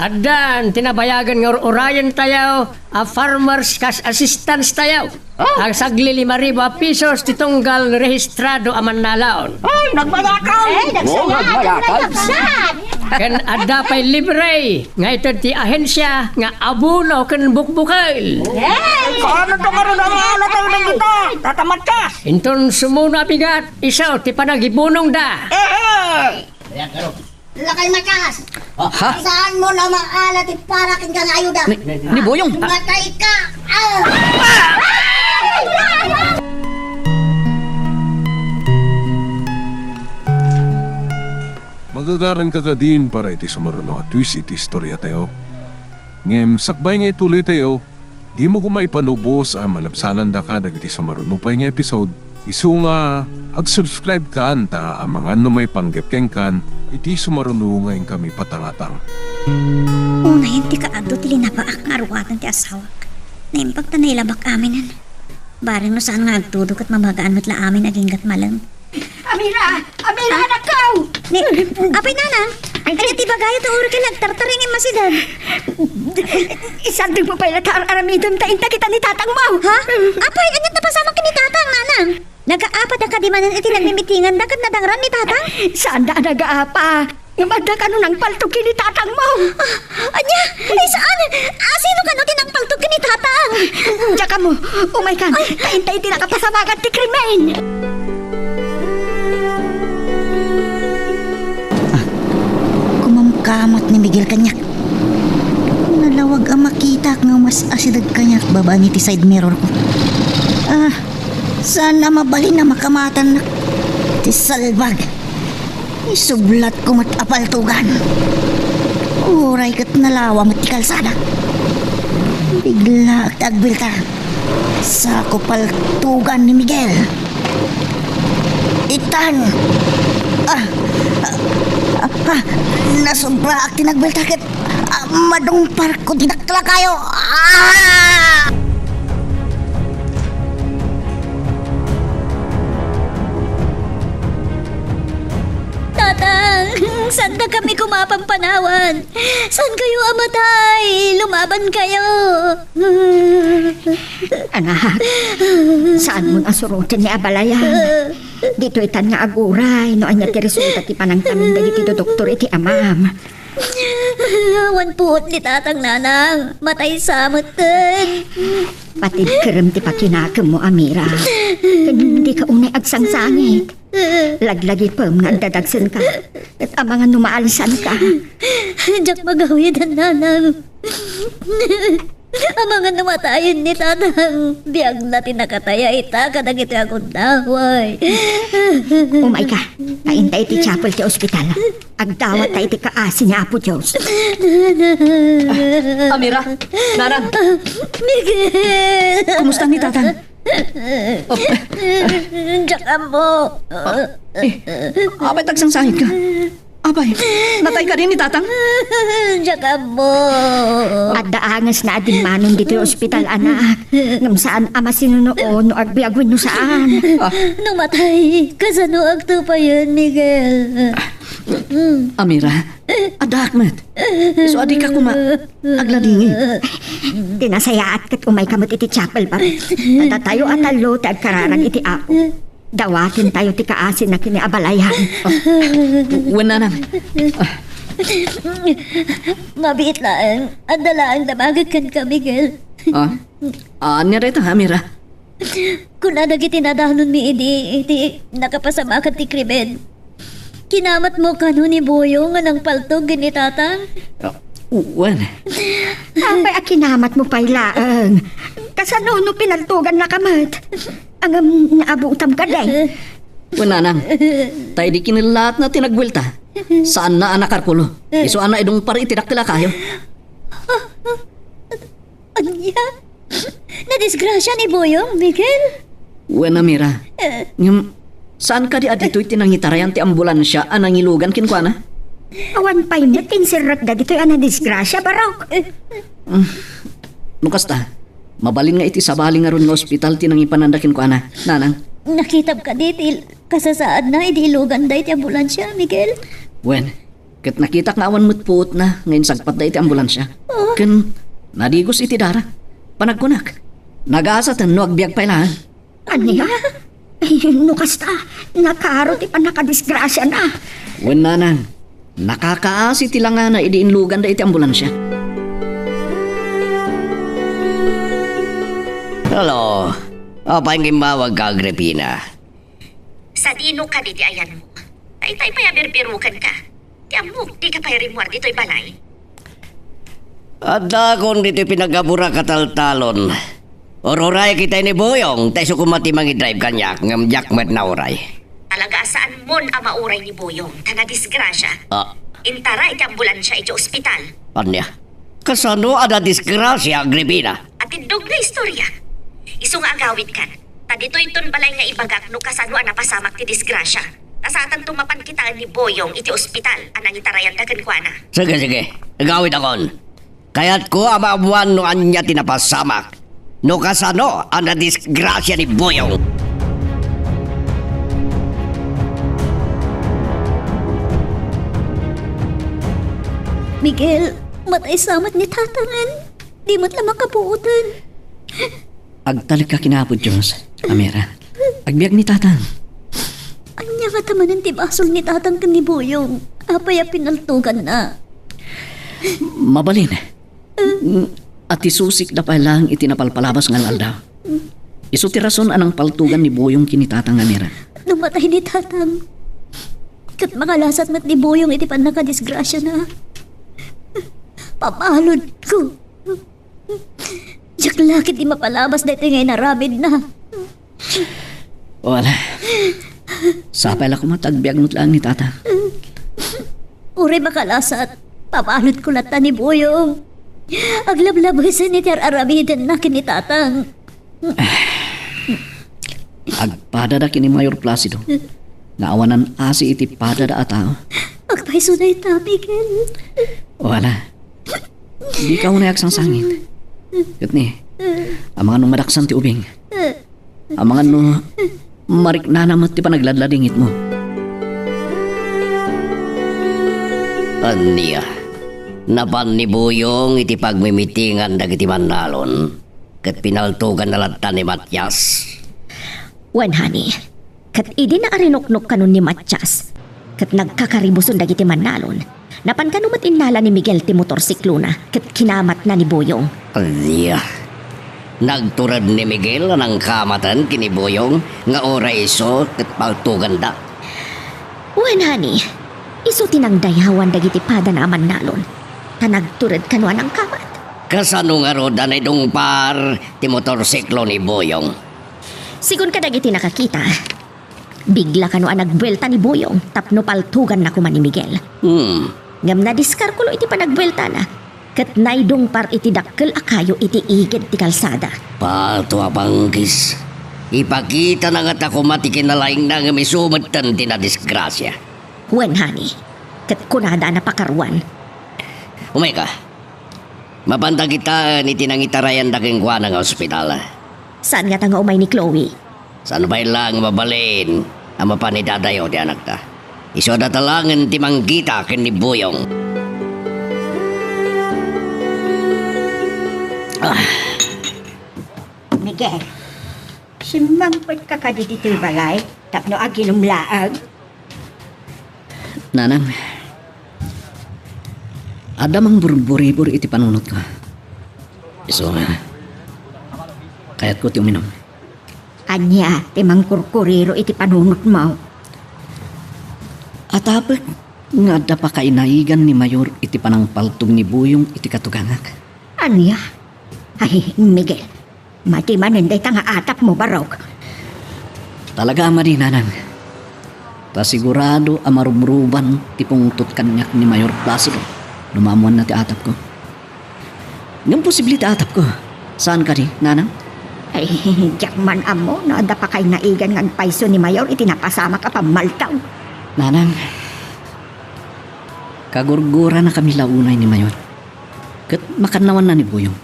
Addan ti nabayagen nga ur-urayentayo a farmers cash assistance tayo. Ah. Agsagli lima ribu a pisos ti tunggal rehistrado a mannalon. Ay, nagmayakal! Ay, nagsayaat, nagkabsat! Ken adda pay libre nga ited ti ahensia nga abono ken bukbukel. Ay! Kaano to ngarud a maala tayo dagita? Tata Matias! Inton sumuno a bigat, isu ti panagibunongda. Eh, eh! Lakay Matias! Ha? Saanmo a maala ti para kenka nga ayuda? Ni, ni Boyong. Matay ka! Ah! Magagaranka kadin para iti sumaruno a twist iti istoriatayo. Ngem sakbay nga ituloytayo, dimo koma ipanubos a malabsanandaka dagiti sumaruno pay nga episode, isu nga ag-subscribe kan ta amangan no maipanggep kenkan iti sumaruno nga inkami patangatang. Unayen ti kaadu ti linabaak nga aruaten ti asawak. Naimbag ta nailabak aminen. Bareng no saan nga agtudo ket mamagaan met la amin aginggat malem. Amira! Amira, anakko! Ni, apay, nanang? Ania ti ibagayo ta uray ka nagtartaring immasidan? Isardengmo pay la ta ar-aramidem ta inta kita ni tatangmo. Ha? Apay, ania ti napasamak ken ni tatang, nanang? Nagaapa da kadi manen iti nagmimitinganda ket nadangran ni tatang? Saanda a nagaapa. Ngem adda kano nangpaltog ken ni tatangmo. Ah, ania? Ay, saan? Ah, sino kano ti nangpaltog ken ni tatang? Diak ammo, umaykan, ta inta iti nakapasamagan ti krimen. Ah, kumamkamot ni Miguel kaniak. Nalawag a makitak nga umas-asideg kaniak babaen iti side mirror ko. Ah, saan a mabalin a makamatannak ti salbag. Isublatko met a paltugan. Uray ket nalawa met ti kalsada. Biglaak ti agbilta. Sako paltugan ni Miguel. Itan! Ah! Ah! Ah! Nasubraak ti nagbilta ket Ah, madungparko ti daklakayo. Ah! Tatang, saanda kami koma a pampanawan? Saan kayo a matay? Lumaban kayo. Anak, saanmon a suroten ni abalayan. Ditoy tan nga aguray no ania ti resulta ti panangtamin dagiti doktor iti amam. Awan puot ni tatang, nanang. Matay sa metten. Patidkerem ti pakinakemmo, Amira. Ken dika unay agsangsangit. Laglagipem nga agdadagsenka. Ket amangan no maalisanka. Diak magawidan, nanang. Amangan no matayen ni tatang, biagna ti nakataya ita kadagiti agundaway. Umayka, ta inta iti chapel ti ospital. Agdawatta iti kaasi ni Apo Dios. Ah, Amira, Nanang. Miguel! Kumusta ni tatang? Diak ammo. Ah, eh, apay ta agsangsangitka? Apay, natay kadi ni tatang? Diak ammo. Adda angesna a dimmanon ditoy ospital, anak. Ngem saan a masinuno no agbiag wenno saan. Ah. No matay, kasano agtupayen, Miguel? Amira, addaak met. Isu a dika koma agladingit. Ti nasayaat ket umayka met iti chapel, pare. Ta datayo a tallo ti agkararag iti Apo. Dawatentayo ti kaasina ken ni abalayan. Wen, nanang. Mabiit laeng. Adda laeng damagek kenka, Miguel. Ah? Ania dayta, Mira? Kuna dagiti nadanonmi idi, iti nakapasamakan ti krimen. Kinamatmo kano ni Boyong nga nangpaltog ken ni Tatang? Ah, wen. Apay a kinamatmo pay laeng? Kasano no pinaltogannaka met? Ngem naabutam kadi? Wen, nanang. Ta idi kinellaatna ti nagbuelta, saanna a nakarkulo. Isu a naidungpar iti dakkel a kayo. Ania? Nadisgrasia ni Boyong, Miguel? Wen a, Mira. Eh. Ngem, saan kadi a ditoy ti nangitarayan ti ambulansia a nangilugan kenkuana? Awan pay met inserrekda ditoy a nadisgrasia, Barok. Eh. Mm. No kasta, mabalin nga iti sabali ngarud nga ospital ti nangipananda kenkuana, nanang. Nakitam kadi ti il-, kasasaadna idi iluganda iti ambulansia, Miguel? Wen, ket nakitak nga awan met puotna nga insagpatda iti ambulansia. Ah. Ken nadigos iti dara. Panagkunak, nagasaten no agbiag pay laeng. Ania? Ay, no kasta, nakaro ti pannakadisgrasiana. Wen, nanang, nakakaasi ti langana idi inluganda iti ambulansia. Hello. Apay nga immawagka, Agripina? Sadino kadi ti ayanmo? Daytay pay a birbirukenka. Ti ammok, dika pay rimmuar ditoy balay. Addakon ditoy pinaggaburak a taltalon. Ururay kita ni Boyong, ta isu koma ti mangidrive kaniak, ngem diak met nauray. Talaga a saanmon a mauray ni Boyong, ta nadisgrasia. Ah. Intaray ti ambulansia iti ospital. Ania? Kasano a nadisgrasia, Agripina? Atindog nga istorya. Isu nga agawidkan. Ta ditoyton balay nga ibagak no kasano a napasamak ti disgrasia. Ta saantanto mapan kitaen ni Boyong iti ospital a nangitarayanda kenkuana. Sige, sige. Agawidakon. Kayatko a maammuan no ania ti napasamak. No kasano a nadisgrasia ni Boyong. Miguel, matay sa met ni Tatangan. Di met la makabuotan. Agtalekka ken Apo Dios, Amira. Agbiag ni Tatang. Ania ngata manen ti basol ni Tatang ken ni Boyong? Apay a pinaltoganna? Mabalin. A ti susikda pay laeng iti napalpalabas nga aldaw. Isu ti rason a nangpaltogan ni Boyong ken ni Tatang, Amira. No matay ni Tatang, ket makalasat met ni Boyong iti pannakadisgrasiana. Pabaludko. Diak la ketdi mapalabas daytoy nga inaramidna. Wala. Sapay la koma ta agbiag met laeng ni Tata. Uray makalasat, pabaludko latta ni Boyong. Aglablabesen iti ar-aramidenna ken ni Tatang. Agpadada ken ni Mayor Placido nga awanan asi iti padada a tao. Agpayso dayta, Miguel. Wala. Dika unay agsangsangit. Ket ni, amangan no madaksan ti ubing. Amangan no mariknana met ti panagladladingitmo. Ania? Napan ni Boyong iti pagmimitingan dagiti mannalon, ket pinaltoganna latta ni Matias. Wen, honey. Ket idi naarinuknok kanon ni Matias, ket nagkakaribuson dagiti mannalon, napan kano met innala ni Miguel ti motorsiklona ket kinamatna ni Boyong. Ania? Nagtured ni Miguel a nangkamaten ken ni Boyong nga uray isu ket paltoganda? Wen, honey, isu ti nangdayawan dagiti padana a mannalon, ta nagtured kano a nangkamat. Kasano ngarud a naidungpar ti motorsiklo ni Boyong? Sigun kadagiti nakakita, bigla kano a nagbuelta ni Boyong tapno paltoganna koma ni Miguel. Hmm. Ngem nadiskarkulo iti panagbueltana, ket naidungpar iti dakkel a kayo iti igid ti kalsada. Pato a panggis. Ipakitana ngata koma ti kinalaingna ngem isu metten ti nadisgrasia. Wen, honey, ket kunada a napakaruan. Umayka. Mapanta kitaen iti nangitarayanda kenkuana nga ospital. Saan ngata nga umay ni Chloe? Saan pay laeng mabalin a mapan idadayo ti anakta? Isu a datalangen ti mangkita ken ni Boyong. Ah. Miguel, simmangpetka kadi ditoy balay? Tapno aginum laeng? Nanang, adda mangburburibur iti panunotko. Isu nga, kayatko ti uminum. Ania ti mangkurkuriro iti panunotmo? Atapek nga adda pakainaigan ni Mayor iti panangpaltog ni Buyong iti katugangak. Ania? Ay, Miguel, madi manen dayta nga atapmo, barok. Talaga a madi, Nanang. Ta sigurado a marubruban ti pungtot kaniak ni Mayor Placido no maammoanna ti atapko. Ngem posible ti atapko. Saan kadi, Nanang? Ay, diak man ammo no adda pakainaigan nga agpayso ni Mayor iti napasamak a pammaltaw. Nanang, kagurguranakami la unay ni Mayor. Ket makannawanna ni Buyong.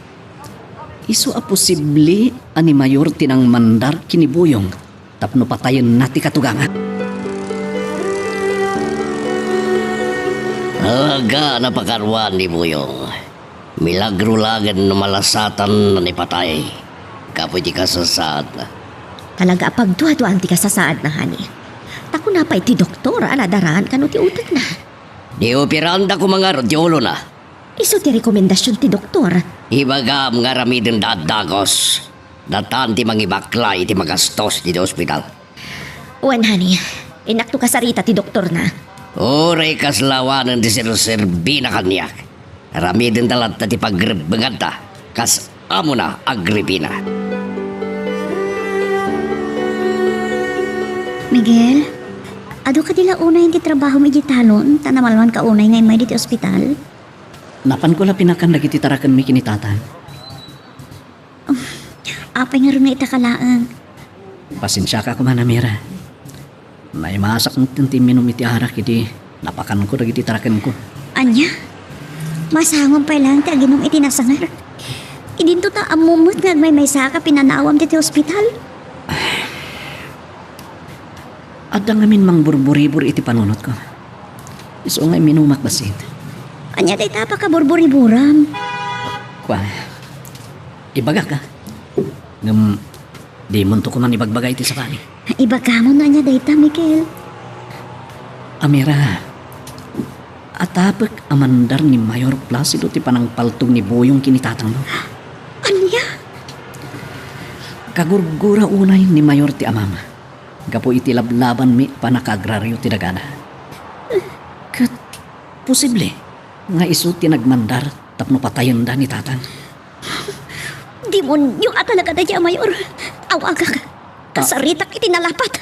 Isu a posible a ni Mayor ti nangmandar ken ni Buyong tapno patayenna ti katugangak. Talaga a napakaruan ni Buyong. Milagro laeng no malasatan a ni patay gapu iti kasasaadna. Talaga a pagduaduaan ti kasasaadna, honey. Ta kuna pay ti doktor a nadaraan kano ti utekna. Di operaanda koma ngarud ti ulona. Isu ti rekomendasion ti doktor. Ibagam nga aramidenda a dagus. Datan ti mangibaklay iti magastos iti ospital. Wen, honey, innakto kasarita ti doktorna. Uray kasla awanen ti serserbina kaniak. Aramidenda latta ti pagrebbenganta kas amona agribina. Miguel, adu kadi la unay ti trabahom idiay talon, ta namalmanka unay nga immay ditoy ospital? Napanko la pinakan dagiti tarakenmi ken ni Tatang. Um, apay ngarud nga itaka laeng? Pasensiaka koma, Amira. Naimasak met ti imminum iti arak idi napakanko dagiti tarakenko. Ania? Masangon pay laeng ti aginum iti nasangar. Idinto ta ammom met nga agmaymaysaka pinanawam ditoy ospital. Adda ngamin mangburburibur iti panunotko. Isu nga imminumak bassit. Ania dayta a pakaburburiburam? Kua, ibagak, a. Ngem dimonto koma ibagbaga iti sakali. Ibagamon no ania dayta, Miguel. Amira, atapek a mandar ni Mayor Placido ti panangpaltog ni Buyong ken ni Tatangmo. Ania? Kagurgura unay ni Mayor ti amam gapu iti lablabanmi a pannakaagrario ti dagana. Ket posible nga isu ti nagmandar tapno patayenda ni Tatang. Demonio a talaga dayta a Mayor. Awagak. Ah. Kasaritak iti nalapat.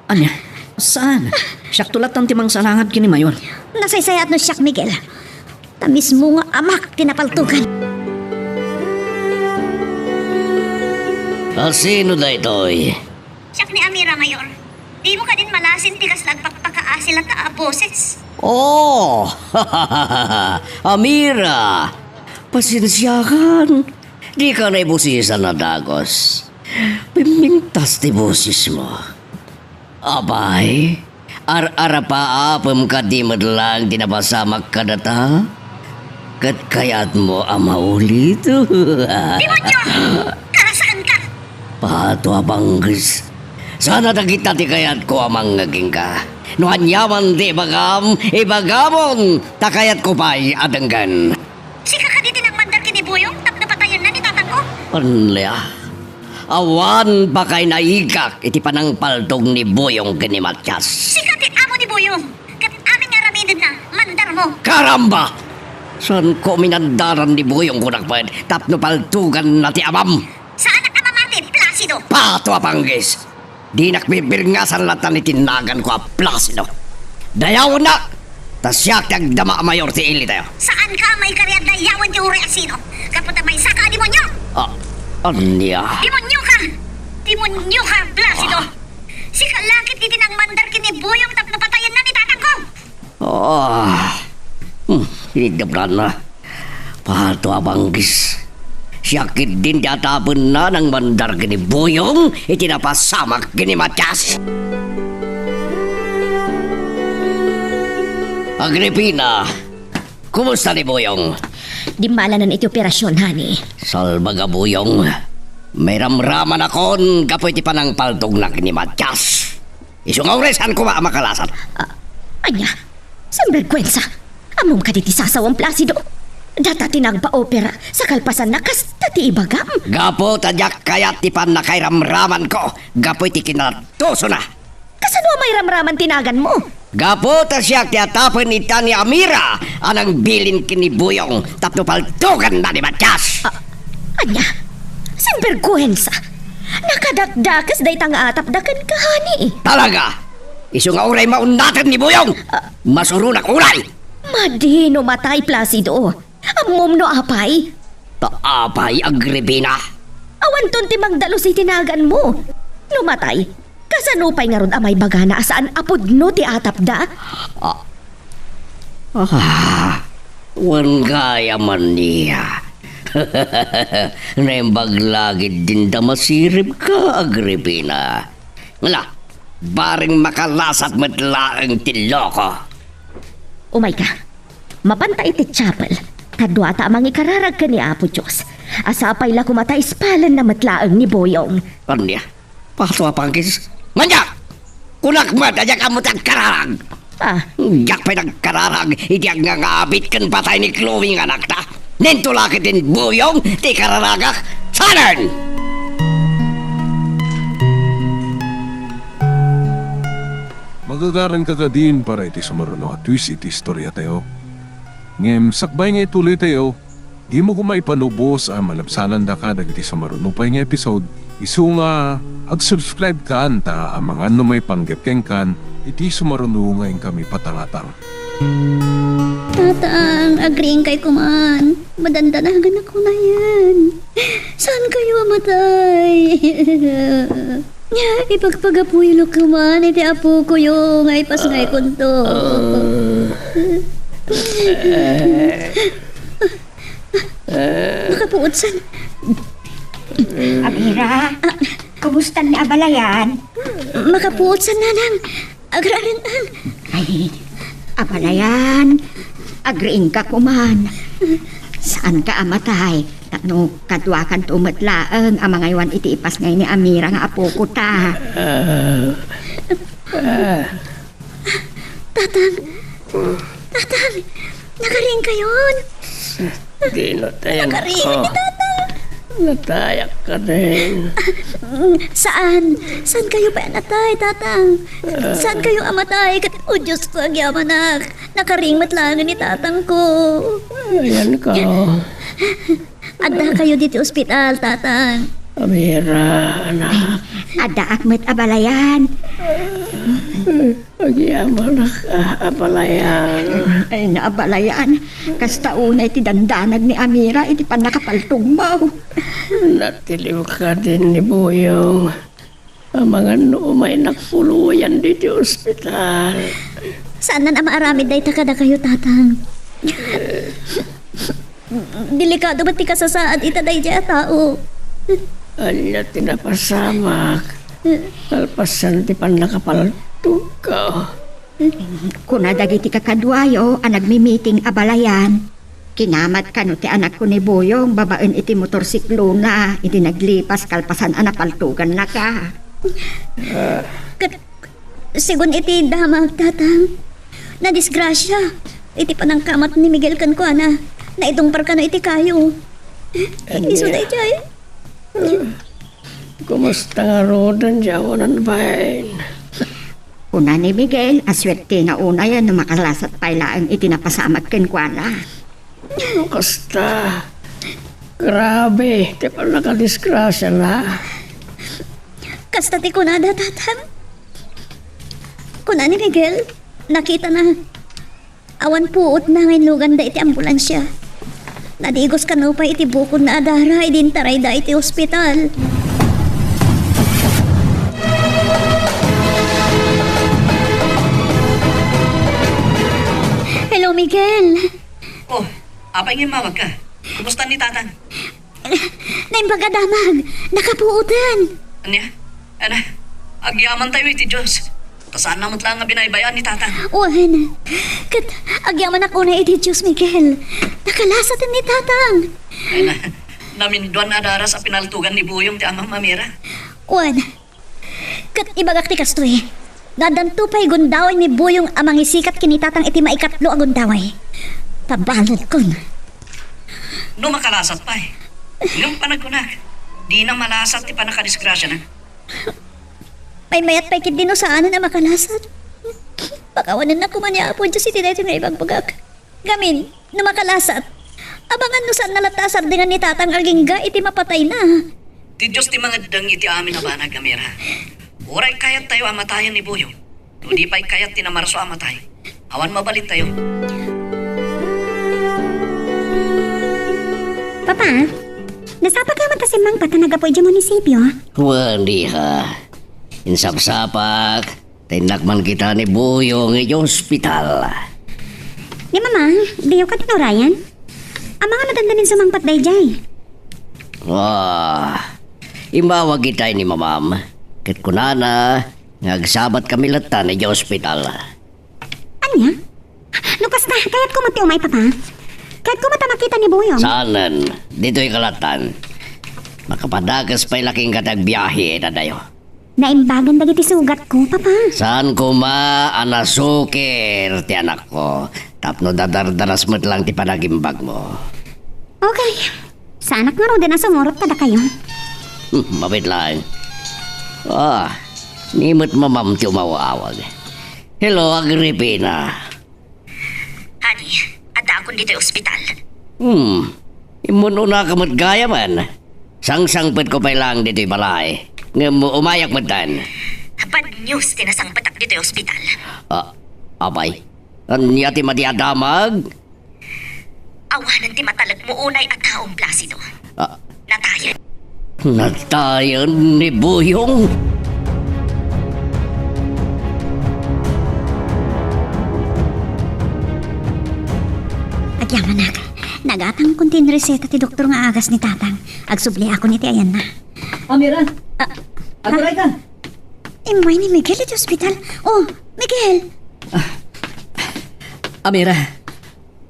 Ania? Saan? Siakto latta ti mangsalangad ken ni Mayor. Nasaysayaat no siak, Miguel. Ta mismo nga amak ti napaltogan. A sino daytoy? Siak ni Amira, Mayor. Dimo kadin malasin ti kasla agpakpakaasi latta a boses? Oh! Amira! Pasensiakan. Dika naibosisan a dagus. Pimmingtas ti bosesmo. Apay, ar-arapaapem kadi met laeng ti napasamak kadata? Ket kayatmo a maulit? Demonio! Karasaanka! Pato a bangges. Sana dagita ti kayatko a mangngeg kenka. No aniaman ti ibagam, ibagamon, ta kayatko pay a denggen. Sika kadi ti nagmandar ken ni Buyong tapno patayenna ni tatangko? Ania? Awan pakainaigak iti panangpaltog ni Buyong ken ni Matias. Sika ti amo ni Buyong, ket amin nga aramidenna, mandarmo. Karamba! Saanko minandaran ni Buyong, kunak met, tapno paltoganna ti amam. Saanak a mamati, Placido! Pato a bangges! Dinak bibirngasan latta iti naganko a Placido. Dayawennak, ta siak ti agdama a mayor ti ilitayo. Saanka a maikari a dayawen ti uray a sino? Gapu ta maysaka a demonio! Ah, ania? Demonioka! Demonioka, Placido! Ah. Sika la ketdi ti nangmandar ken ni Buyong tapno patayenna ni tatangko! Ah, hmm, inigdabranna. Pato a bangges. Siak ketdin ti atapenna nangmandar ken ni Buyong iti napasamak ken ni Matias. Agripina, kumusta ni Buyong? Dimmalanen iti operasion, honey. Salbag a Buyong. Mairamramanakon gapu iti panangpaltogna ken ni Matias. Isu nga uray saan koma a makalasat. Ah, ania? Sinbergwensa! Ammom kadi ti sasawam, Placido? Data ti nagpa-opera, sa kalpasanna kasta ti ibagam. Gapu ta diak kayat ti pannakairamramanko gapu iti kinalattusona. Kasano a mairamraman ti naganmo? Gapu ta siak ti atapen ita ni Amira a nangbilin ken ni Buyong tapno paltuganna ni Matias. Ah, ania? Sinbergwensa! Nakadakdakes dayta nga atapda kenka, honey. Talaga? Isu nga uray maunnaten ni Buyong, ah, masuronak unay. Madi no matay, Placido. Ammom no apay? Ta apay, Agripina? Awanton ti mangdalus iti naganmo. No matay, kasano pay ngarud a maibagana a saan a pudno ti atapda? Ah. Ah, wen gayam ania. Naimbag la ketdin ta masiribka, Agripina. Ngala, bareng makalasat met laeng ti loko. Umayka. Mapanta iti chapel, ta duata a mangikararag ken ni Apo Dios. A sapay la koma ta ispalenna met laeng ni Buyong. Ania? Pato a pangkis? Maniak! Kunak met a diak ammo ti agkararag. Ah. Diak pay nagkararag iti agngangabit ken patay ni Chloe nga anakta. Ninto la ketdin Buyong ti kararagak. Saanen! Magagaranka kadin para iti sumaruno a twist iti istoriatayo. Ngem sakbay nga ituloytayo, dimo koma ipanubos a malabsanandaka dagiti sumaruno pay nga episode. Isu nga ag-subscribe kan ta amangan no maipanggep kenkan iti sumaruno nga inkami patangatang. Tatang, agriingkay koman. Madandanagan ako na yan. Saan kayo amatay? Ipagpagapuylo koman iti apo ko yo nga ipasngay kunto. Makapuot san. Amira, kumusta ni abalayan? Makapuot san, nanang. Agraran-, Ay, abalayan, agriingka koman. Saanka a matay, tapno kaduakanto met laeng a mangaywan iti ipasngay ni Amira nga apoko ta. Ah, ah. Tatang, Tatang, nakariing kayon? Dino tayan ko. Nakariing ni Tatang. Natayak ka din. Saan? Saan kayo pay a natay, Tatang? Saan kayo a matay? Ket, o Diyos ko, agyamanak. Nakariing met laeng ni Tatang ko. Ayan ka. Adda kayo diti ospital, Tatang. Amira, anak. Addaak met abalayan. Agyamanak a, abalayan. Ay, naabalayan. Kasta unay ti dandanag ni Amira iti pannakapaltugmo. Natiliw ka din ni Buyong. Amangan no umaynak puloyan diti ospital. Saanan a maaramid dayta kadakayo, Tatang. Delikado met ti kasasaad ita daydiay a tao. Ania ti napasamak? Kalpasan ti pannakapaltugko. Kuna dagiti kakaduayo a nagmimiting abalayan, kinamat kano ti anakko ni Buyong babaen iti motorsiklona idi naglipas kalpasan a napaltogannaka. Ket, segun iti damag, Tatang, nadisgrasia iti panangkamat ni Miguel kenkuana. Naitungpar kano iti kayo. Isu daydiay. Kumusta ngaruden diay awanan bain? Kuna ni Miguel a suertena unay no makalasat pay laeng iti napasamak kenkuana. No kasta, grabe ti pannakadisgrasiana. Kasta ti kunada, Tatang. Kuna ni Miguel, nakitana. Awan puotna nga inluganda iti ambulansia. Nadigos kano pay iti bukodna a dara idi intarayda iti ospital. Hello, Miguel. Oh, apay nga immawagka? Kumusta ni Tatang? Naimbag a damag, nakapuoten. Ania? Ana, agyamantayo iti Dios. Ta saanna met laeng a binaybay-an ni Tatang. Wen, ket agyamanak unay iti Dios, Miguel. Nakalasaten ni Tatang. Ay na, naminduan a daras a pinaltugan ni Buyong ti amam a Mira. Wen, ket ibagak ti kastoy. No addanto pay gundaway ni Buyong a mangisikat ken ni Tatang iti maikatlo a gundaway, pabaladkon. No makalasat pay. Ngem panagkunak, dina malasat ti pannakadisgrasiana. Maymayat pay ketdi no saanen a makalasat. Pakawanennak koma ni Apo Dios iti daytoy nga ibagbagak. Gamin, no makalasat, abangan no saanna latta a sardengan ni Tatang agingga iti mapatayna. Ti Dios ti mangeddeng iti amin a banag, Amira. Uray kayattayo a matayen ni Buyong, no di pay kayat ti namarso a matay, awan mabalittayo. Papa, nasapaka met a simmangpet a naggapu idiay munisipio? Wen, iha. Insapsapak, ta innak man kita ni Buyong idiay ospital. Ni Mama, diyo kadi naurayan? Amangan a dandanin sumangpet daydiay. Ah, immawag itay ni Mamam. Ket kunana nga agsabat kami latta idiay ospital. Ania? No kasta, kayatko met ti umay, Papa. Kayatko met a makita ni Buyong. Saanen, ditoy kalatan. Makapadakes pay la kenka ti agbiahe ita dayo. Naimbagan dagiti sugatko, Papa. Saan koma a nasukir ti anakko tapno dadardaras met lang ti panagimbagmo? Okay. Saanak ngaruden a sumurot kadakayo. Hmm, mabit laeng. Ah, ni met Mamam ti umawawag. Hello, Agripina. Honey, addaakon ditoy ospital. Hmm, immun-unaka met gayamen. Sangsangpetko pay laeng ditoy balay. Ngem umayak metten. Bad news ti nasangpetak ditoy ospital. Ah, apay? Ania ti madi a damag? Awanen ti matalekmo unay a taom, Placido. Ah. Natayen. Natayen ni Buyong? Agyamanak, nagatangkon ti inreseta ti doktor nga agas ni Tatang. Agsubliakon iti ayanna. Amira! Ah, aguray ka! Immay ni Miguel iti ospital. Oh, Miguel! Amira,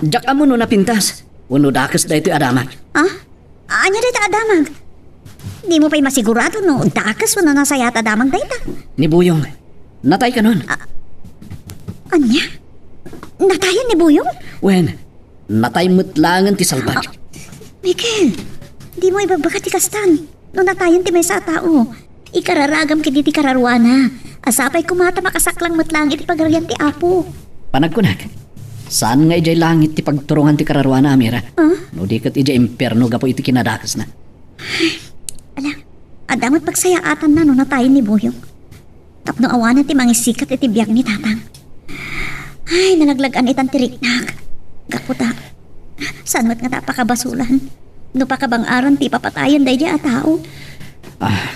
diak ammo no napintas wenno dakes daytoy a damag. Ah? Ania dayta a damag? Dimo pay masigurado no dakes wenno nasayaat a damag dayta? Ni Buyong, natay kanon. Ah, ania? Natayen ni Buyong? Wen, natay met laengen ti salbag. Ah, Miguel, dimo ibagbaga ti kastan. No natayen ti maysa a tao, ikararagam ketdi ti kararuana. A sapay koma ta makasaklang met laeng iti Pagarian ti Apo. Panagkunak, saan nga idiay langit ti pagturongan ti kararuana, Amira? Ah? No di ket idiay impierno gapu iti kinadakesna. Ala, adda met pagsayaatanna no natayen ni Buyong. Tapno awanen ti mangisikat iti biag ni Tatang. Ay, nalaglag-an itan ti riknak. Gapu ta, saan met ngata a pakabasulan no pakabang-aran ti ipapatayen daydiay a tao. Ah,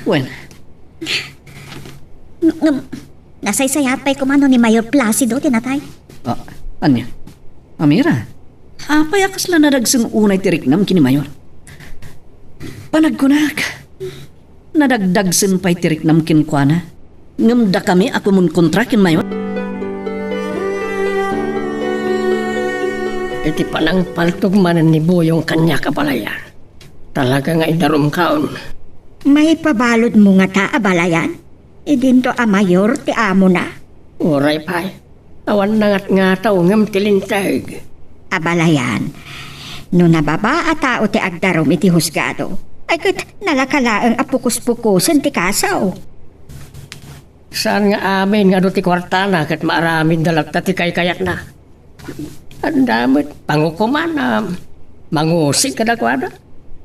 wen. Ng-, ngem, nasaysayaat pay koma no ni Mayor Placido ti natay. Ah, ania? Amira, apay a kasla nadagsen unay ti riknam ken ni Mayor? Panagkunak, nadagdagsen pay ti riknam kenkuana, ngem dakami a kumonkontra ken Mayor. Iti panangpaltog manen ni Buyong kaniak a balayan, talaga nga idarumkaon. Maipabaludmo ngata a balayan? Idinto a Mayor ti amona? Uray pay. Awan nangatngataw ngem ti linteg. A balayan, no nababa a tao ti agdarum iti husgado, ay ket nalaka laeng a pukos-pukosen ti kaso. Saan nga amin nga adu ti kuartana ket maaramidda latta ti kaykayatna? Adda met pangukomanna, mangusig kadakuada.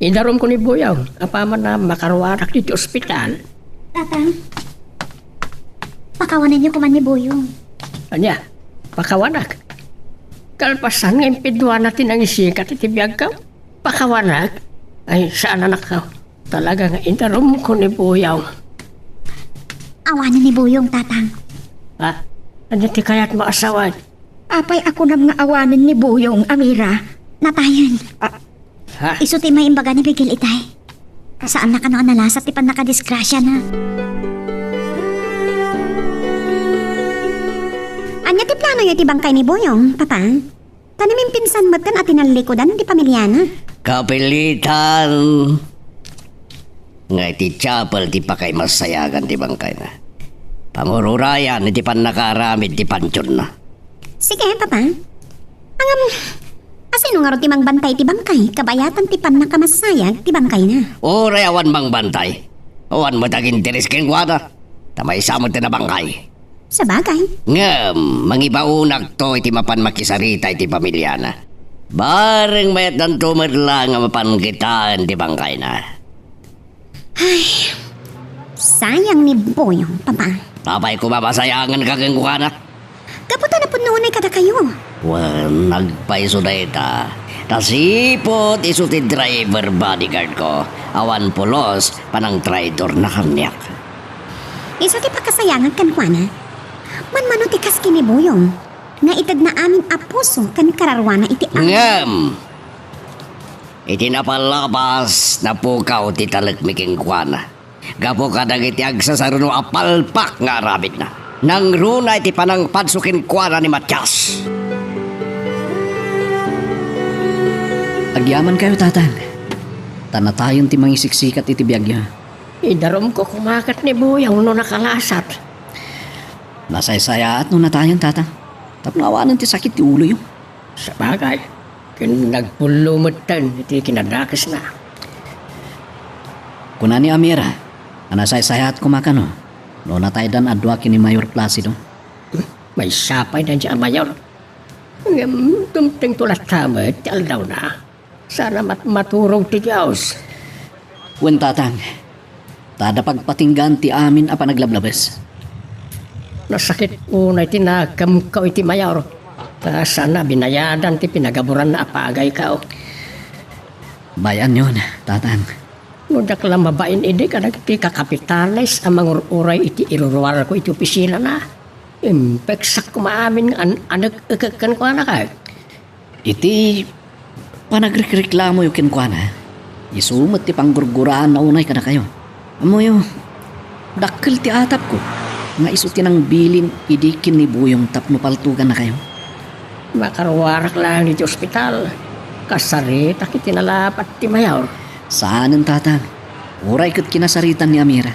Idarumko ni Buyong, apaman a makaruarak iti ospital. Tatang, pakawanenyo koma ni Buyong. Ania? Pakawanak? Kalpasan nga impidwana ti nangisikat iti biagko? Pakawanak? Ay, saan, anakko. Talaga nga idarumko ni Buyong. Awanen ni Buyong, Tatang. Ha? Ania ti kayatmo a sawen? Apay a kunam nga awanen ni Buyong, Amira? Natayen. Ah, Ha? Isu ti maimbaga ni Miguel itay. Saanna kano a nalasat ti pannakadisgrasiana. Ania ti planoyo iti bangkay ni Buyong, Papa? Ta namimpinsan metten a tinallikudan ti pamiliana. Kapilitan nga iti chapel ti pakaimasayagan ti bangkayna. Pangur-urayan iti pannakaaramid ti pantionna. Sige, Papa. Ngem, asino ngarud ti mangbantay ti bangkay kabayatan ti pannakamassayag ti bangkayna? Uray awan mangbantay, awan met aginteres kenkuana, ta maysa met ti nabangkay. Sabagay. Ngem, mangibaonakto iti mapan makisarita iti pamiliana. Bareng mayatdanto met laeng a mapan kitaen ti bangkayna. Ay, sayang ni Boyong, Papa. Apay koma masayanganka kenkuana? Gapu ta napudno unay kadakayo. Wen, nagpayso dayta. Ta sipud isu ti driver bodyguard ko. Awan pulos, panangtraidorna kaniak. Isu ti pakasayangak kenkuana. Manmano ti kas ken ni Boyong, nga itedna amin a puso ken kararuana iti amin. Ngem, iti napalabas, napukaw ti talekmi kenkuana. Gapu kadagiti agsasaruno a palpak nga aramidna, nangruna iti panangpadso kenkuana ni Matias. Agyamankayo, Tatang. Ta natayon ti mangisiksikat iti biagyo. Idarumko koma ket ni Boyong no nakalasat. Nasaysayaat no natayon, Tatang. Tapno awanen ti sakit ti uloyo. Sabagay, ken nagpullo metten iti kinadakesna. Kuna ni Amira a nasaysayaat koma kano no nataydan a dua ken ni Mayor Placido. Maysa pay daydiay a Mayor. Ngem dumtengto latta met ti aldawna. Saan a mat-, maturog ti Dios. Wen, Tatang, ta adda pagpatinggaan ti amin a panaglablabes. Nasakit unay ti nakemko iti Mayor, ta saan a binayadan ti pinagaburanna a pagayko. Bay-anyon, Tatang. No diak la mabain idi kadagiti kakapitanes a mangur-uray iti iruruarko iti opisinana, impeksak koma amin nga an-, anek-ekek kenkuana kay. Iti panagrekreklamoyo kenkuana, isu met ti panggurguraanna unay kadakayo. Ammoyo, dakkel ti atapko nga isu ti nangbilin idi ken ni Boyong tapno paltogannakayo. Makaruarak laeng iti ospital. Kasaritak iti nalapat ti Mayor. Saanen, Tatang. Uray ket kinasaritan ni Amira.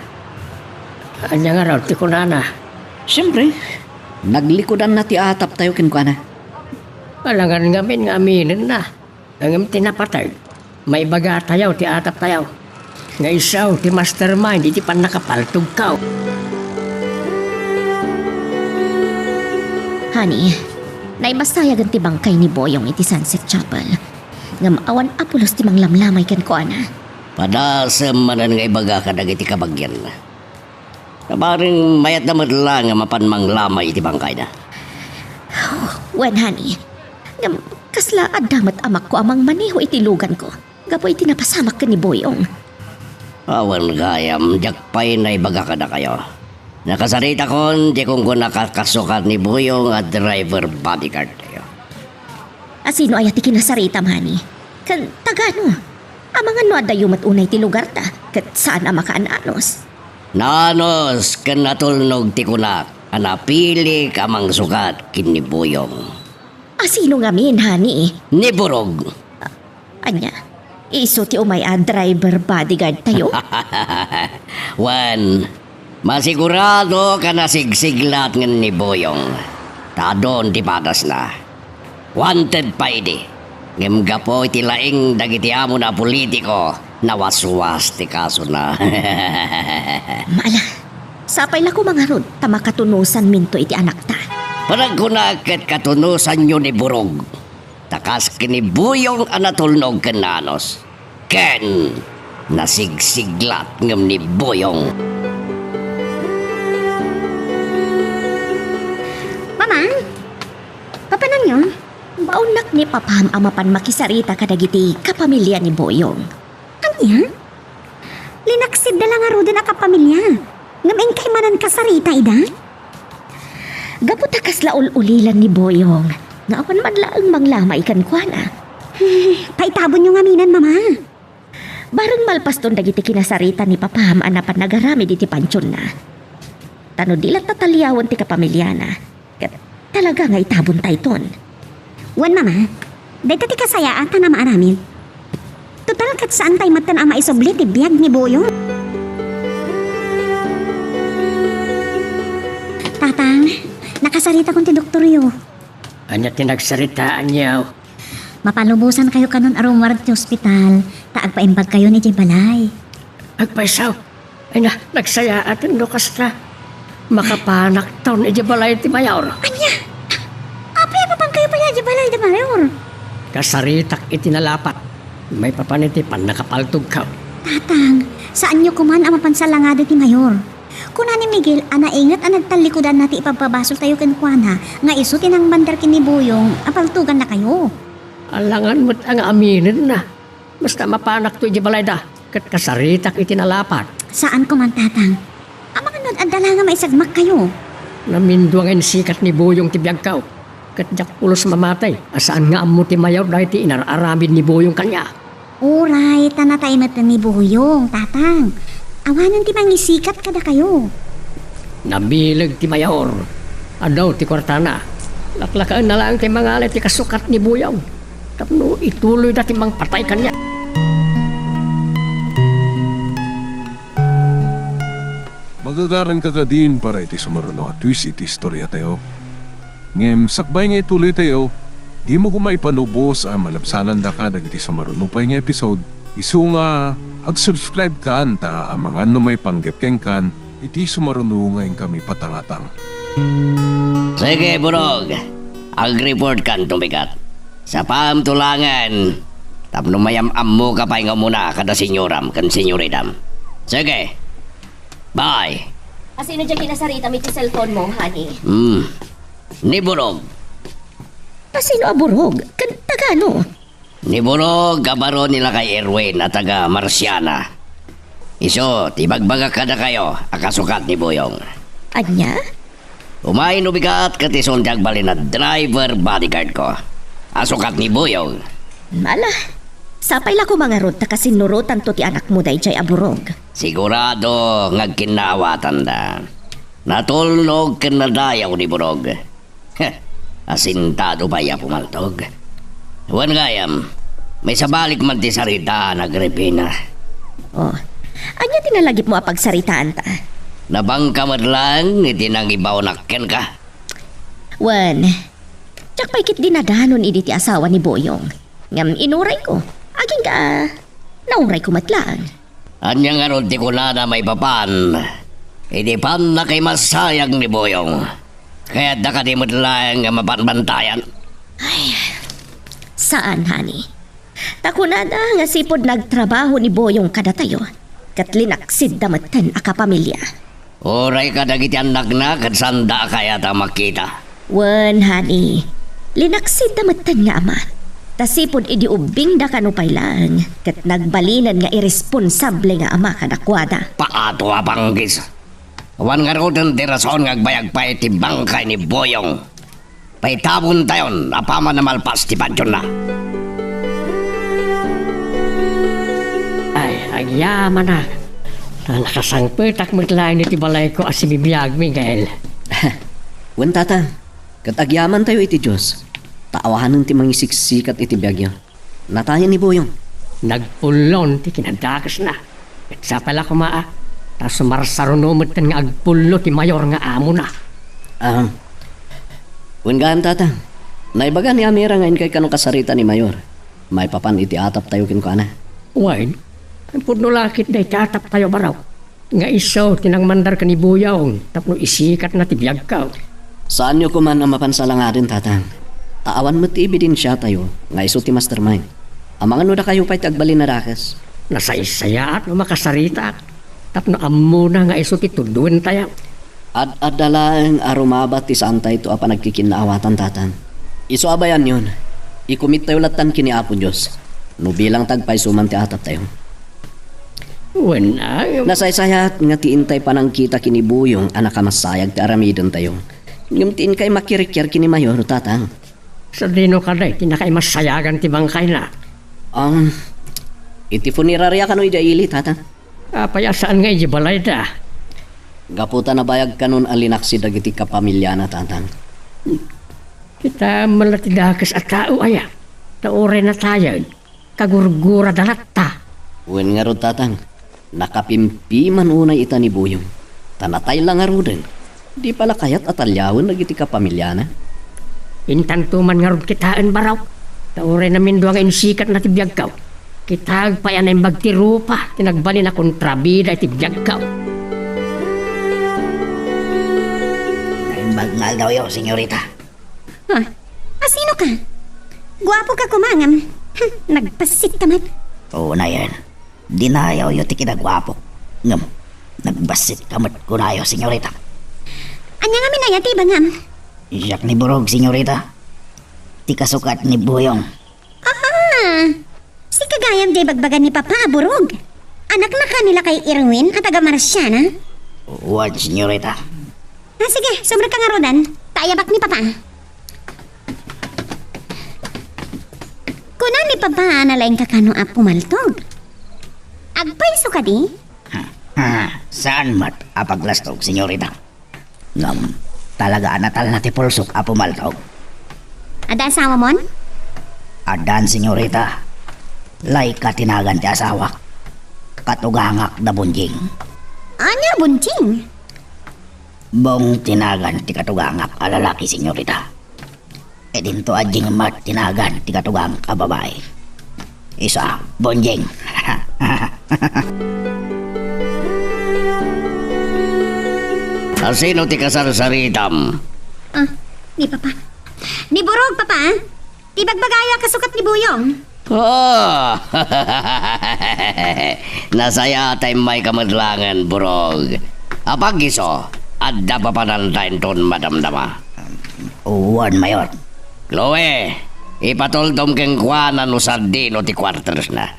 Ania ngarud ti kunana? Siempre, naglikudanna ti ataptayo kenkuana. Alangan ngamin nga aminenna. Ngem ti napateg, maibagatayo ti ataptayo nga isu ti mastermind iti pannakapaltogko. Honey, naibasayagen ti bangkay ni Boyong iti Sunset Chapel. Ngem awan a pulos ti manglamlamay kenkuana. Padasem manen nga ibaga kadagiti kabagianna. Bareng mayatda met laeng a mapan manglamay iti bangkayna. Wen, honey. Ngem, kasla adda met amakko a mangmaneho iti luganko gapu iti napasamak ken ni Boyong. Awan gayam, diak pay naibaga kadakayo. Nakasaritakon ti kunkunakasukat ni Boyong a driver bodyguard tayo. Asino aya ti kinasaritam, honey? Ken tagano? Amangan no addayo met unay ti lugarta, ket saan a makaan-anos. Naanus ken natulnog ti kunak a napilik a mangsukat ken ni Boyong. Asino ngamin, honey? Ni Burog. Ania, isu ti umay a driver bodyguard tayo? Wen, masigurado a nasigsiglat ngen ni Boyong. Ta adun ti padasna. Wanted pay idi. Ngem gapu iti laing dagiti amona a politiko, nawaswas ti kasona. Mala, sapay la koma ngarud ta makatunosanminto iti anakta. Panagkunak ket katunosanyo ni Burog. Ta kas ken ni Boyong a natulnog ken naanus. Ken nasigsiglat ngem ni Boyong. Mama, papananyo? Baonnak ni Papam a mapan makisarita kadagiti kapamilya ni Boyong. Ania? Linaksidda la ngaruden a kapamilya. Ngem inkay manen kasarita ida? Gapu ta kasla ul-ulilan ni Boyong nga awan man laeng manglamay kenkuana. Paitabonyo ngaminen, Mama. Bareng malpaston dagiti kinasarita ni Papam a napan nagaramid iti pantionna. Ta no di latta taliawen ti kapamilyana, ket talaga nga itabontayton. Wen, Mama, dayta ti kasayaatan a maaramid. Total, ket saantay metten a maisubli ti biag ni Boyong. Tang, nakasaritakon ti doktoryo. Ania ti nagsaritaanyo? Mapalubosankayo kanon a rummuar ti ospital, ta agpaimbagkayon idiay balay. Agpayso? Ay na, nagsayaat no kasta. Makapanakton idiay balay ti mayor. Ania? Apay a mapankayo pay idiay balay ti mayor? Kasaritak iti nalapat. Maipapan iti pannakapaltogko. Tatang, saanyo koman a mapan salangadi ti mayor. Kuna ni Miguel a nainget a nagtallikudanna ti ipabpabasoltayo kenkuana nga isu ti nangmandar ken ni Boyong a paltogannakayo. Alangan met a nga aminenna. Basta mapanakto idiay balayda, ket kasaritak iti nalapat. Saan koman, Tatang. Amangan no adda la nga maisagmakkayo. Namindua nga insikat ni Boyong ti biagko, ket diak pulos mamatay a saan nga ammo ti mayor daytoy inar-aramid ni Boyong kaniak. Uray, ta natay met ni Boyong, Tatang. Awanen ti mangisikat kadakayo. Nabileg ti mayor. Adu ti kuartana. Laklakaenna laeng ti mangala iti kasukat ni Boyong tapno ituloyda ti mangpatay kaniak. Magagaranka kadin para iti sumaruno a twist iti istoriatayo. Ngem sakbay nga ituloytayo, dimo koma ipalubos a malabsanandaka dagiti sumaruno pay nga episode, isu nga ag-subscribe kan ta amangan no maipanggep kenkan iti sumaruno nga inkami patangatang. Sige, Burog. Ag-report kan tumigat. Sapam tulangan tapno mayam-ammoka pay nga umuna kada senyoram ken senyoritam. Sige. Bye. Asino diay kinasaritam iti cellphone mo, honey? Hmm. Ni Burog. Asino a Burog? Ken tagano? Ni Burog a baro ni Lakay Erwin a taga Marciana. Isu ti ibagbagak kadakayo a kasukat ni Boyong. Ania? Umay no bigat ket isun ti agbalin a driver bodyguard ko a sukat ni Boyong. Ala, sapay la koma ngarud ta kasinnurotanto ti anakmo daydiay a Burog. Sigurado nga agkinnaawatanda. Natulnog ken nadayaw ni Burog. Heh, asintado pay a pumaltog. Wen gayam, maisabalik man ti sarita, Agripina. Oh, ania ti nalagipmo a pagsaritaanta? Nabangka met laeng iti nangibawnak kenka. Wen, diak pay ket dinadanon idi ti asawa ni Boyong. Ngem inurayko, agingga naurayko met laeng. Ania ngarud ti kunana maipapan iti pannakaimasayag ni Boyong? Kayatda kadi met laeng nga mapanbantayan? Ay, saan, honey. Ta kunada nga sipud nagtrabaho ni Boyong kadatayo, ket linaksidda metten a kapamilya. Uray kadagiti annakna ket saanda a kayat a makita. Wen, honey, linaksidda metten nga ama. Ta sipud idi ubbingda kano pay laeng, ket nagbalinen nga iresponsable nga ama kadakuada. Paato a panggis. Awan ngaruden ti rason nga agbayag pay ti bangkay ni Boyong. Paitabontayon apaman a malpas ti padionna. Ay, agyamanak. Nakasangpetak met laeng iti balayko a sibibiag, Miguel. Wen, Tata, ket agyamantayo iti Dios, ta awanen ti mangisiksikat iti biagyo. Natayen ni Boyong. Nagpullon ti kinadakesna. Ket sapay la koma a, ta sumarsaruno metten nga agpullo ti mayor nga amona. Ah, wen gayam, Tata. Naibaga ni Amira nga inkay kano kasarita ni Mayor. Maipapan iti ataptayo kenkuana. Wen, pudno la ket dayta ataptayo, Barok. Nga isu ti nangmandar ken ni Boyong tapno isikatna ti biagko. Saanyo koman a mapan salangaden, Tatang. Ta awan met ti ebidensiatayo nga isu ti mastermind. Amangan no dakayo pay ti agbalin a dakes. Nasaysayaat no makasaritaak tapno ammona nga isu ti tuddoentayo. Ad-adda laeng a rumaba ti saantayto a panagkikinnaawatan, Tatang. Isu a bayanyon, ikumittayo lattan ken ni Apo Dios no bilang ti agpayso man ti ataptayo. Wen, ay. Nasaysayaat nga ti intay panangkita ken ni Boyong a nakamasayag ti aramidentayo. Ngem ti inkay makirikir ken ni Mayor, Tatang. Sadino kadi ti nakaimasayagan ti bangkayna? Um, iti funeraria kano idiay ili, Tatang. Apay a saan nga idiay balayda? Gapu ta nabayag kanon a linaksi dagiti kapamiliana, Tatang. Kita met la ti dakes a tao aya, ta uray natayen. Kagurgurada latta. Wen ngarud, Tatang, nakapimpiman unay ita ni Boyong, ta natay la ngaruden. Di pala kayat a taliawen dagiti kapamiliana? Intanto man ngarud kitaen, Barok. Ta uray namindua nga insikatna ti biagko, kitaek pay a naimbag ti rupa ti nagbalin a kontrabida iti biagko. Naimbag nga aldawyo, senyorita. Ha? Asino ka? Guapo ka koma ngem, hmm, nagbassit ka met. Oo, nayen. Dinayawyo ti kinaguapok. Ngem, nagbassit ka met kunayo, senyorita. Ania ngamin aya ti ibagam? Siak ni Burog, senyorita. Ti kasukat ni Buyong. Ah! Sika gayam diay ibagbaga ni Papa a Burog. Anaknaka ni lakay Erwin a taga Marciana? Wen, senyorita. Ah, sige, sumrekka ngaruden. Ta ayabak ni Papa. Kuna ni Papa a nalaingka kano a pumaltog. Agpayso kadi? Saan met a paglastog, senyorita. Ngem, talaga a natalna ti pulsok a pumaltog. Adda asawamon? Addan, senyorita. Laika ti nagan ti asawak. Katugangak da Bonjing. Ania Bonjing? Bong ti nagan ti katugangak a lalaki, senyorita. Idinto a Jingmat ti nagan ti katugangak a babai. Isu a Bonjing. Asino ti kasarsaritam? Ah, ni Papa. Ni Burog, Papa. Ti bagbagaya kasukat ni Buyong. Ah! Nasayaat a immayka met laengen, Burog. Apag isu, adda papananta inton madamdama. Wen, Mayor. Chloe, ipatultom kenkuana no sadino ti quartersna.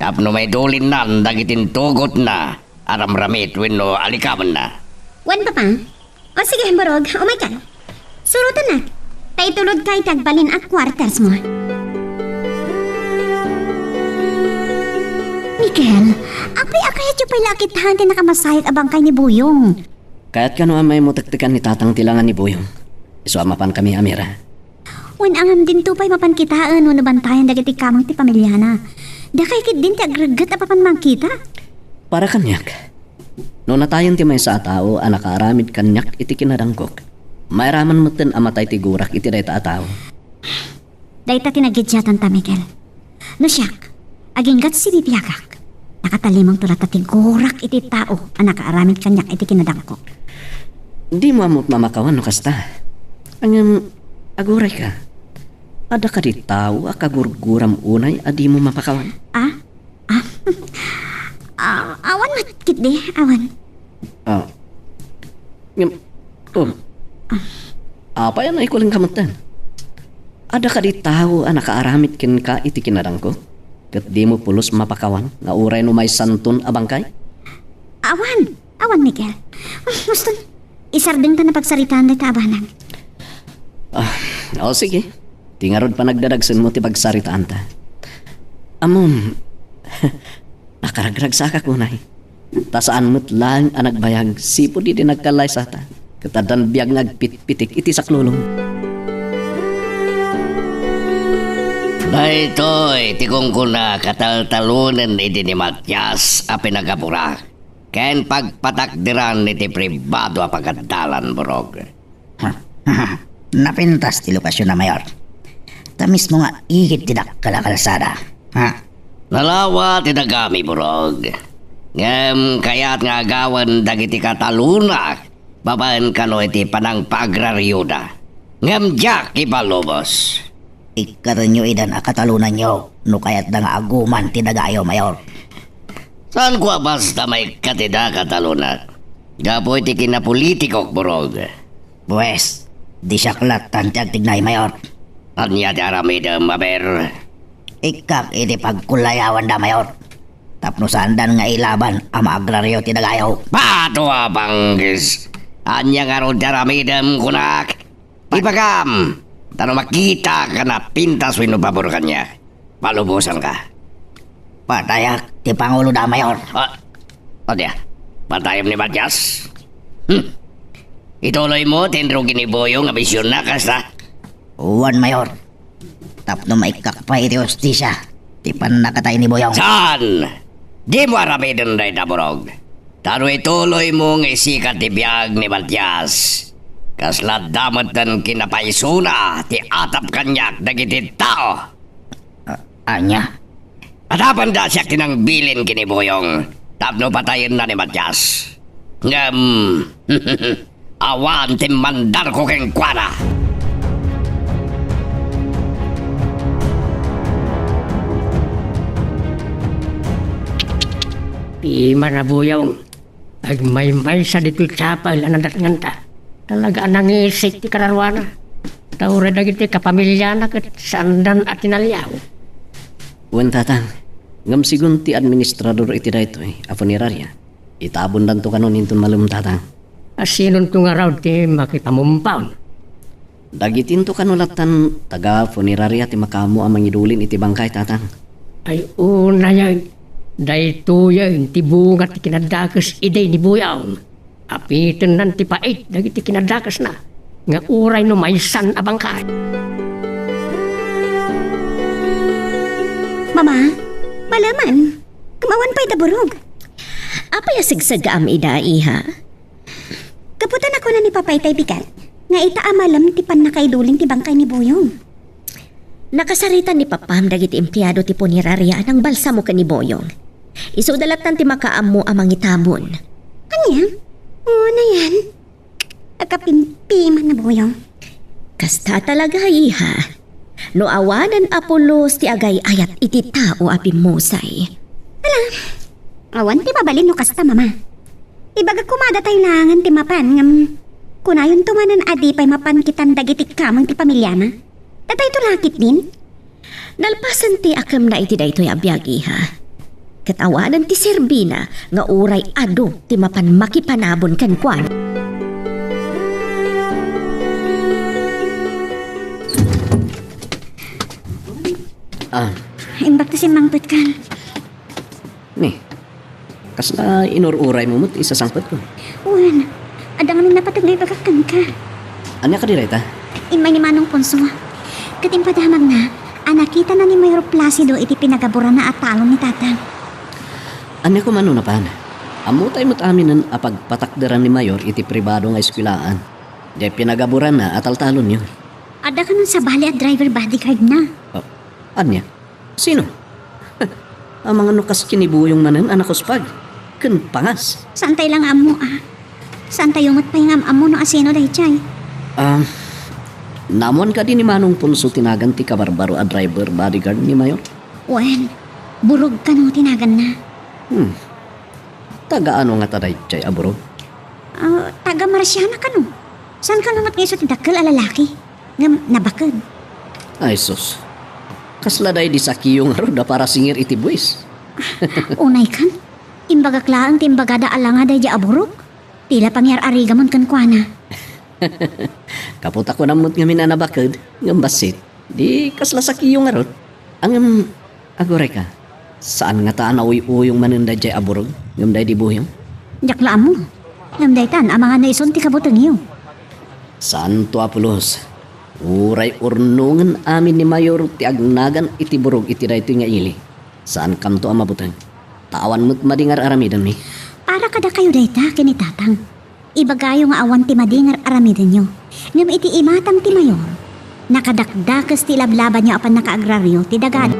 Tapno maitulinnan dagiti intugotna a ramramit wenno alikamenna. Wen, Papa. O sige, Burog, umayka. Surotennak. Ta itulodka iti agbalin a quartersmo. Mikel, apay a kayatyo pay la a kitaen ti nakamasayat a bangkay ni Buyong? Kayat kano a maimutektekan ni Tatang ti laengan ni Buyong. Isu a mapankami a mira. Wen, ngem dinto pay mapan kitaen wenno bantayan dagiti kameng ti pamiliana. Dakay ketdin ti agregget a papan mangkita. Para kaniak, no natayen ti maysa a tao a nakaaramid kaniak iti kinadangkok, mairaman metten a matay ti gurak iti dayta a tao. Dayta ti nagidiatanta, Miguel. No siak, agingga ti sibibiagak, nakatalimongto latta ti gurak iti tao a nakaaramid kaniak iti kinadangkok. Dimo ammo mamakawan no kasta. Ngem, agurayka. Adda kadi tao a kagurguram unay a dimo mapakawan? Ah? Ah? Ah, awan met ketdi, awan. Ah. Ngem, oh. Apay a naikulinka metten? Adda kadi tao a nakaaramid kenka iti kinadangkok? Ket dimo pulos mapakawan nga uray no maysanton a bangkay? Awan. Awan, Miguel. Ah, Muston, isardengta na pagsaritaan dayta a banag. Ah, o sige. Ti ngarud panagdadagsenmo ti pagsaritaanta. Ammom, nakaragragsakak unay. Ta saan met laeng a nagbayag sipud idi nagkallaysata. Ket addan biag nga agpitpitik iti saklulong. Daytoy ti kunkunak a taltalonen idi ni Matias a pinagaburak ken pagpatakderan iti pribado a pagadalan, Burog. Napintas ti lokasionna, Mayor. Ta mismo nga igid ti dakkel a kalsada. Ha? Nalawa ti dagami, Burog. Ngem kayat nga agawen dagiti katalonak babaen kano iti panangpaagrarioda. Ngem diak ipalubos. Ikkatenyo idan a katalonanyo no kayatda nga aguman ti dagayo, Mayor. Saanko a basta maikkat ida, katalonak. Gapu iti kinapolitikok, Burog. Pues, di siak lattan ti agtignay, Mayor. Ania ti aramidem, aber? Ikkak iti pagkulayawanda, Mayor. Tapno saandan nga ilaban a maagrario ti dagayo. Pato a panggis! Ania ngarud ti aramidem, kunak? Ibagam, ta no makitak a napintas wenno pabor kaniak, palubosanka. Patayak ti panguloda, Mayor. Ah, o dia, patayem ni Matias? Hmm. Ituloymo ti inrugi ni Buyong a misionna, kasta? Wen, Mayor. Tapno maikkak pay iti hustisia ti pannakatay ni Buyong. Saan? Dimo aramiden dayta, Burog. Ta no ituloymo nga isika ti biag ni Matias, kasla adda metten kinapaysona ti atap kaniak dagiti tao. A-, ania? Adda pay dayta siak ti nangbilin ken ni Buyong tapno patayenna ni Matias. Ngem, awan ti mandarko kenkuana. Pimana, Buyong. Agmaymaysa ditoy chapel a nadatnganta. Talaga a nangisik ti kararuana. Ta uray dagiti kapamiliana ket saandan a tinaliaw. Wen, Tatang. Ngem segun ti administrador iti daytoy a funeraria, itabondanto kanon inton malem, Tatang. A sinonto ngarud ti makipamumpaw? Dagitinto kano lattan taga-funeraria ti makaammo a mangidulin iti bangkay, Tatang. Ay, unayen, daytoyen ti bunga ti kinadakes idi ni Buyong. Apitennan ti pait dagiti kinadakesna nga uray no maysan a bangkay. Mama, maleman. Kamawan pay da burog. Apay a segsegam ida, iha? Gapu ta nakuna ni Papa itay bigat nga ita a malem ti pannakaidulin ti bangkay ni Buyong. Nakasarita ni Papam dagiti empleado ti puneraria a nangbalsamo ken ni Buyong. Isuda lattan ti makaammo a mangitabon. Ania? Unayen? Agkapimpiman a Buyong. Kasta talaga, iha. No awanen a pulos ti agay-ayat iti tao a bimmusay. Ala, awan ti mabalin no kasta, Mama. Ibagak koma datayo laengen ti mapan ngem kunayonto manen a di pay mapan kitan dagiti kameng ti pamiliana. Datayto la ketdin? Nalpasen ti akemna iti daytoy a biag, iha. Ket awanen ti serbina nga uray adu ti mapan makipanabon kenkuana. Ah. Imbag ti simmangpetka. Ni, kasla inur-uraymo met ti isasangpetko? Wen, adda ngamin napateg nga ibagak kenka. Ania kadi dayta? Immay ni Manong Ponso. Ket impadamagna a nakitana ni Mayor Placido iti pinagaburanna a talon ni Tatang. Ania koma no napan? Ammotay met aminen a pagpatakderan ni Mayor iti pribado nga eskuelaan. Diay pinagaburanna a taltalonyo. Adda kanon sabali a driver bodyguardna. Oh, ania? Sino? Amangan no kas ken ni Buyong manen a nakuspag ken pangas. Saantay la nga ammo, a. Saantayo met pay nga am-ammo no asino daydiay. Ah, naammoan kadi ni Manong Ponso ti nagan ti kabarbaro a driver bodyguard ni Mayor? Wen, Burog kano ti naganna. Hmm. Taga ano ngata daydiay a Burog? Ah, taga Marciana kano. Saan kano met nga isu ti dakkel a lalaki? Ngem nabaked. Ay sus. Kasla daydi sakiyo ngarud a parasingir iti buis. Unay kan, imbagak laeng ti imbagada a langa daydi a Burog. Ti la pangyar-arigamon kenkuana. Kapu ta kunam met ngamin a nabaked, ngem bassit. Di kasla sakiyo ngarud. Ngem, agurayka, saan ngata a nauy-uyong manen daydiay a Burog ngem daydi Buyong? Diak la ammo. Ngem daytan, amangan no isun ti kabutengyo. Saanto a pulos. Uray urnongen amin ni Mayor ti agnagan iti Burog iti daytoy nga ili. Saankanto a mabuteng. Ta awan met madi nga ar-aramidenmi. Para kadakayo dayta ken ni Tatang. Ibagayo nga awan ti madi nga ar-aramidenyo. Ngem iti imatang ti Mayor, nakadakdakes ti ilablabanyo a pannakaagraryo ti dagada.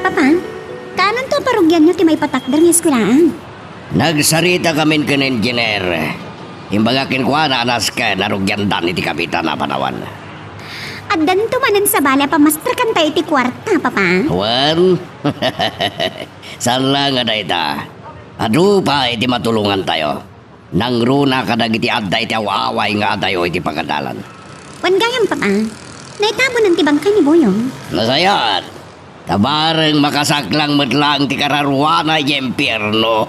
Papa, kaananto a parugianyo ti maipatakder nga eskuelaan? Nagsarita kamin ken engineer. Imbagak kenkuana a nasken a rugiandan iti kapitan a panawan. Addanto manen sabali a pamasterkantayo iti kuarta, Papa? Wen, saan la nga dayta. Adu pay ti matulongantayo. Nangruna kadagiti adda iti aw-away nga adayo iti pagadalan. Wen gayam, Papa, naitabonan ti bangkay ni Buyong. Nasayaat. Ta bareng makasaklang met laeng ti kararuana idiay impierno.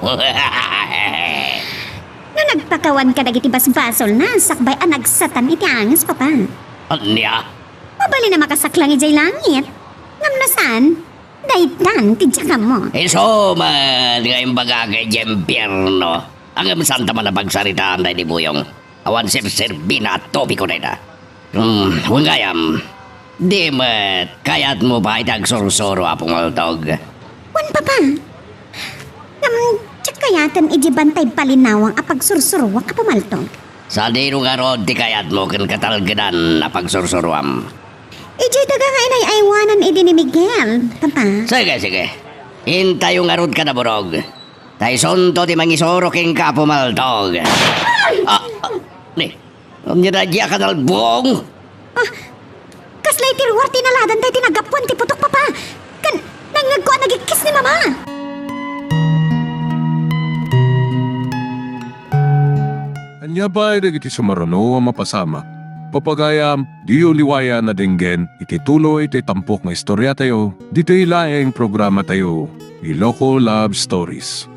No nagpakawan kadagiti basbasolna, sakbay a nagsatan iti anges, Papa. Ania? Mabalin a makasaklang idiay langit. Ngem no saan, daytan ti diak ammo. Isu met nga imbagak idiay impierno. Ngem saanta man a pagsaritaan daydi Buyong. Awan serserbina a topiko dayta. Hmm, wen gayam, di met kayatmo pay ti agsursuro a pumultog. Wen, Papa. Ngem, diak kayaten iti bantay palinawang a pagsursuruak, Apo Maltog. Sadino ngarud ti kayatmo ken katalgedan a pagsursuruam? Idiay daga nga inay-aywanan idi ni Miguel, Papa. Sige, sige. Intayo ngarud kada burog. Ta isunto ti mangisuro kenka, Apo Maltog. Ah, ah, ni, ania daydiay a kanalbong? Ah, kasla iti ruar ti inaladan daydi naggapuan ti putok, Papa. Ken nangngegko a nagikkis ni Mama. Ania pay dagiti sumaruno a mapasamak? Papagayam, diyo liwayan a denggen iti tuloy ti tampok nga istoriatayo, ditoy laeng programatayo, Iloko Love Stories.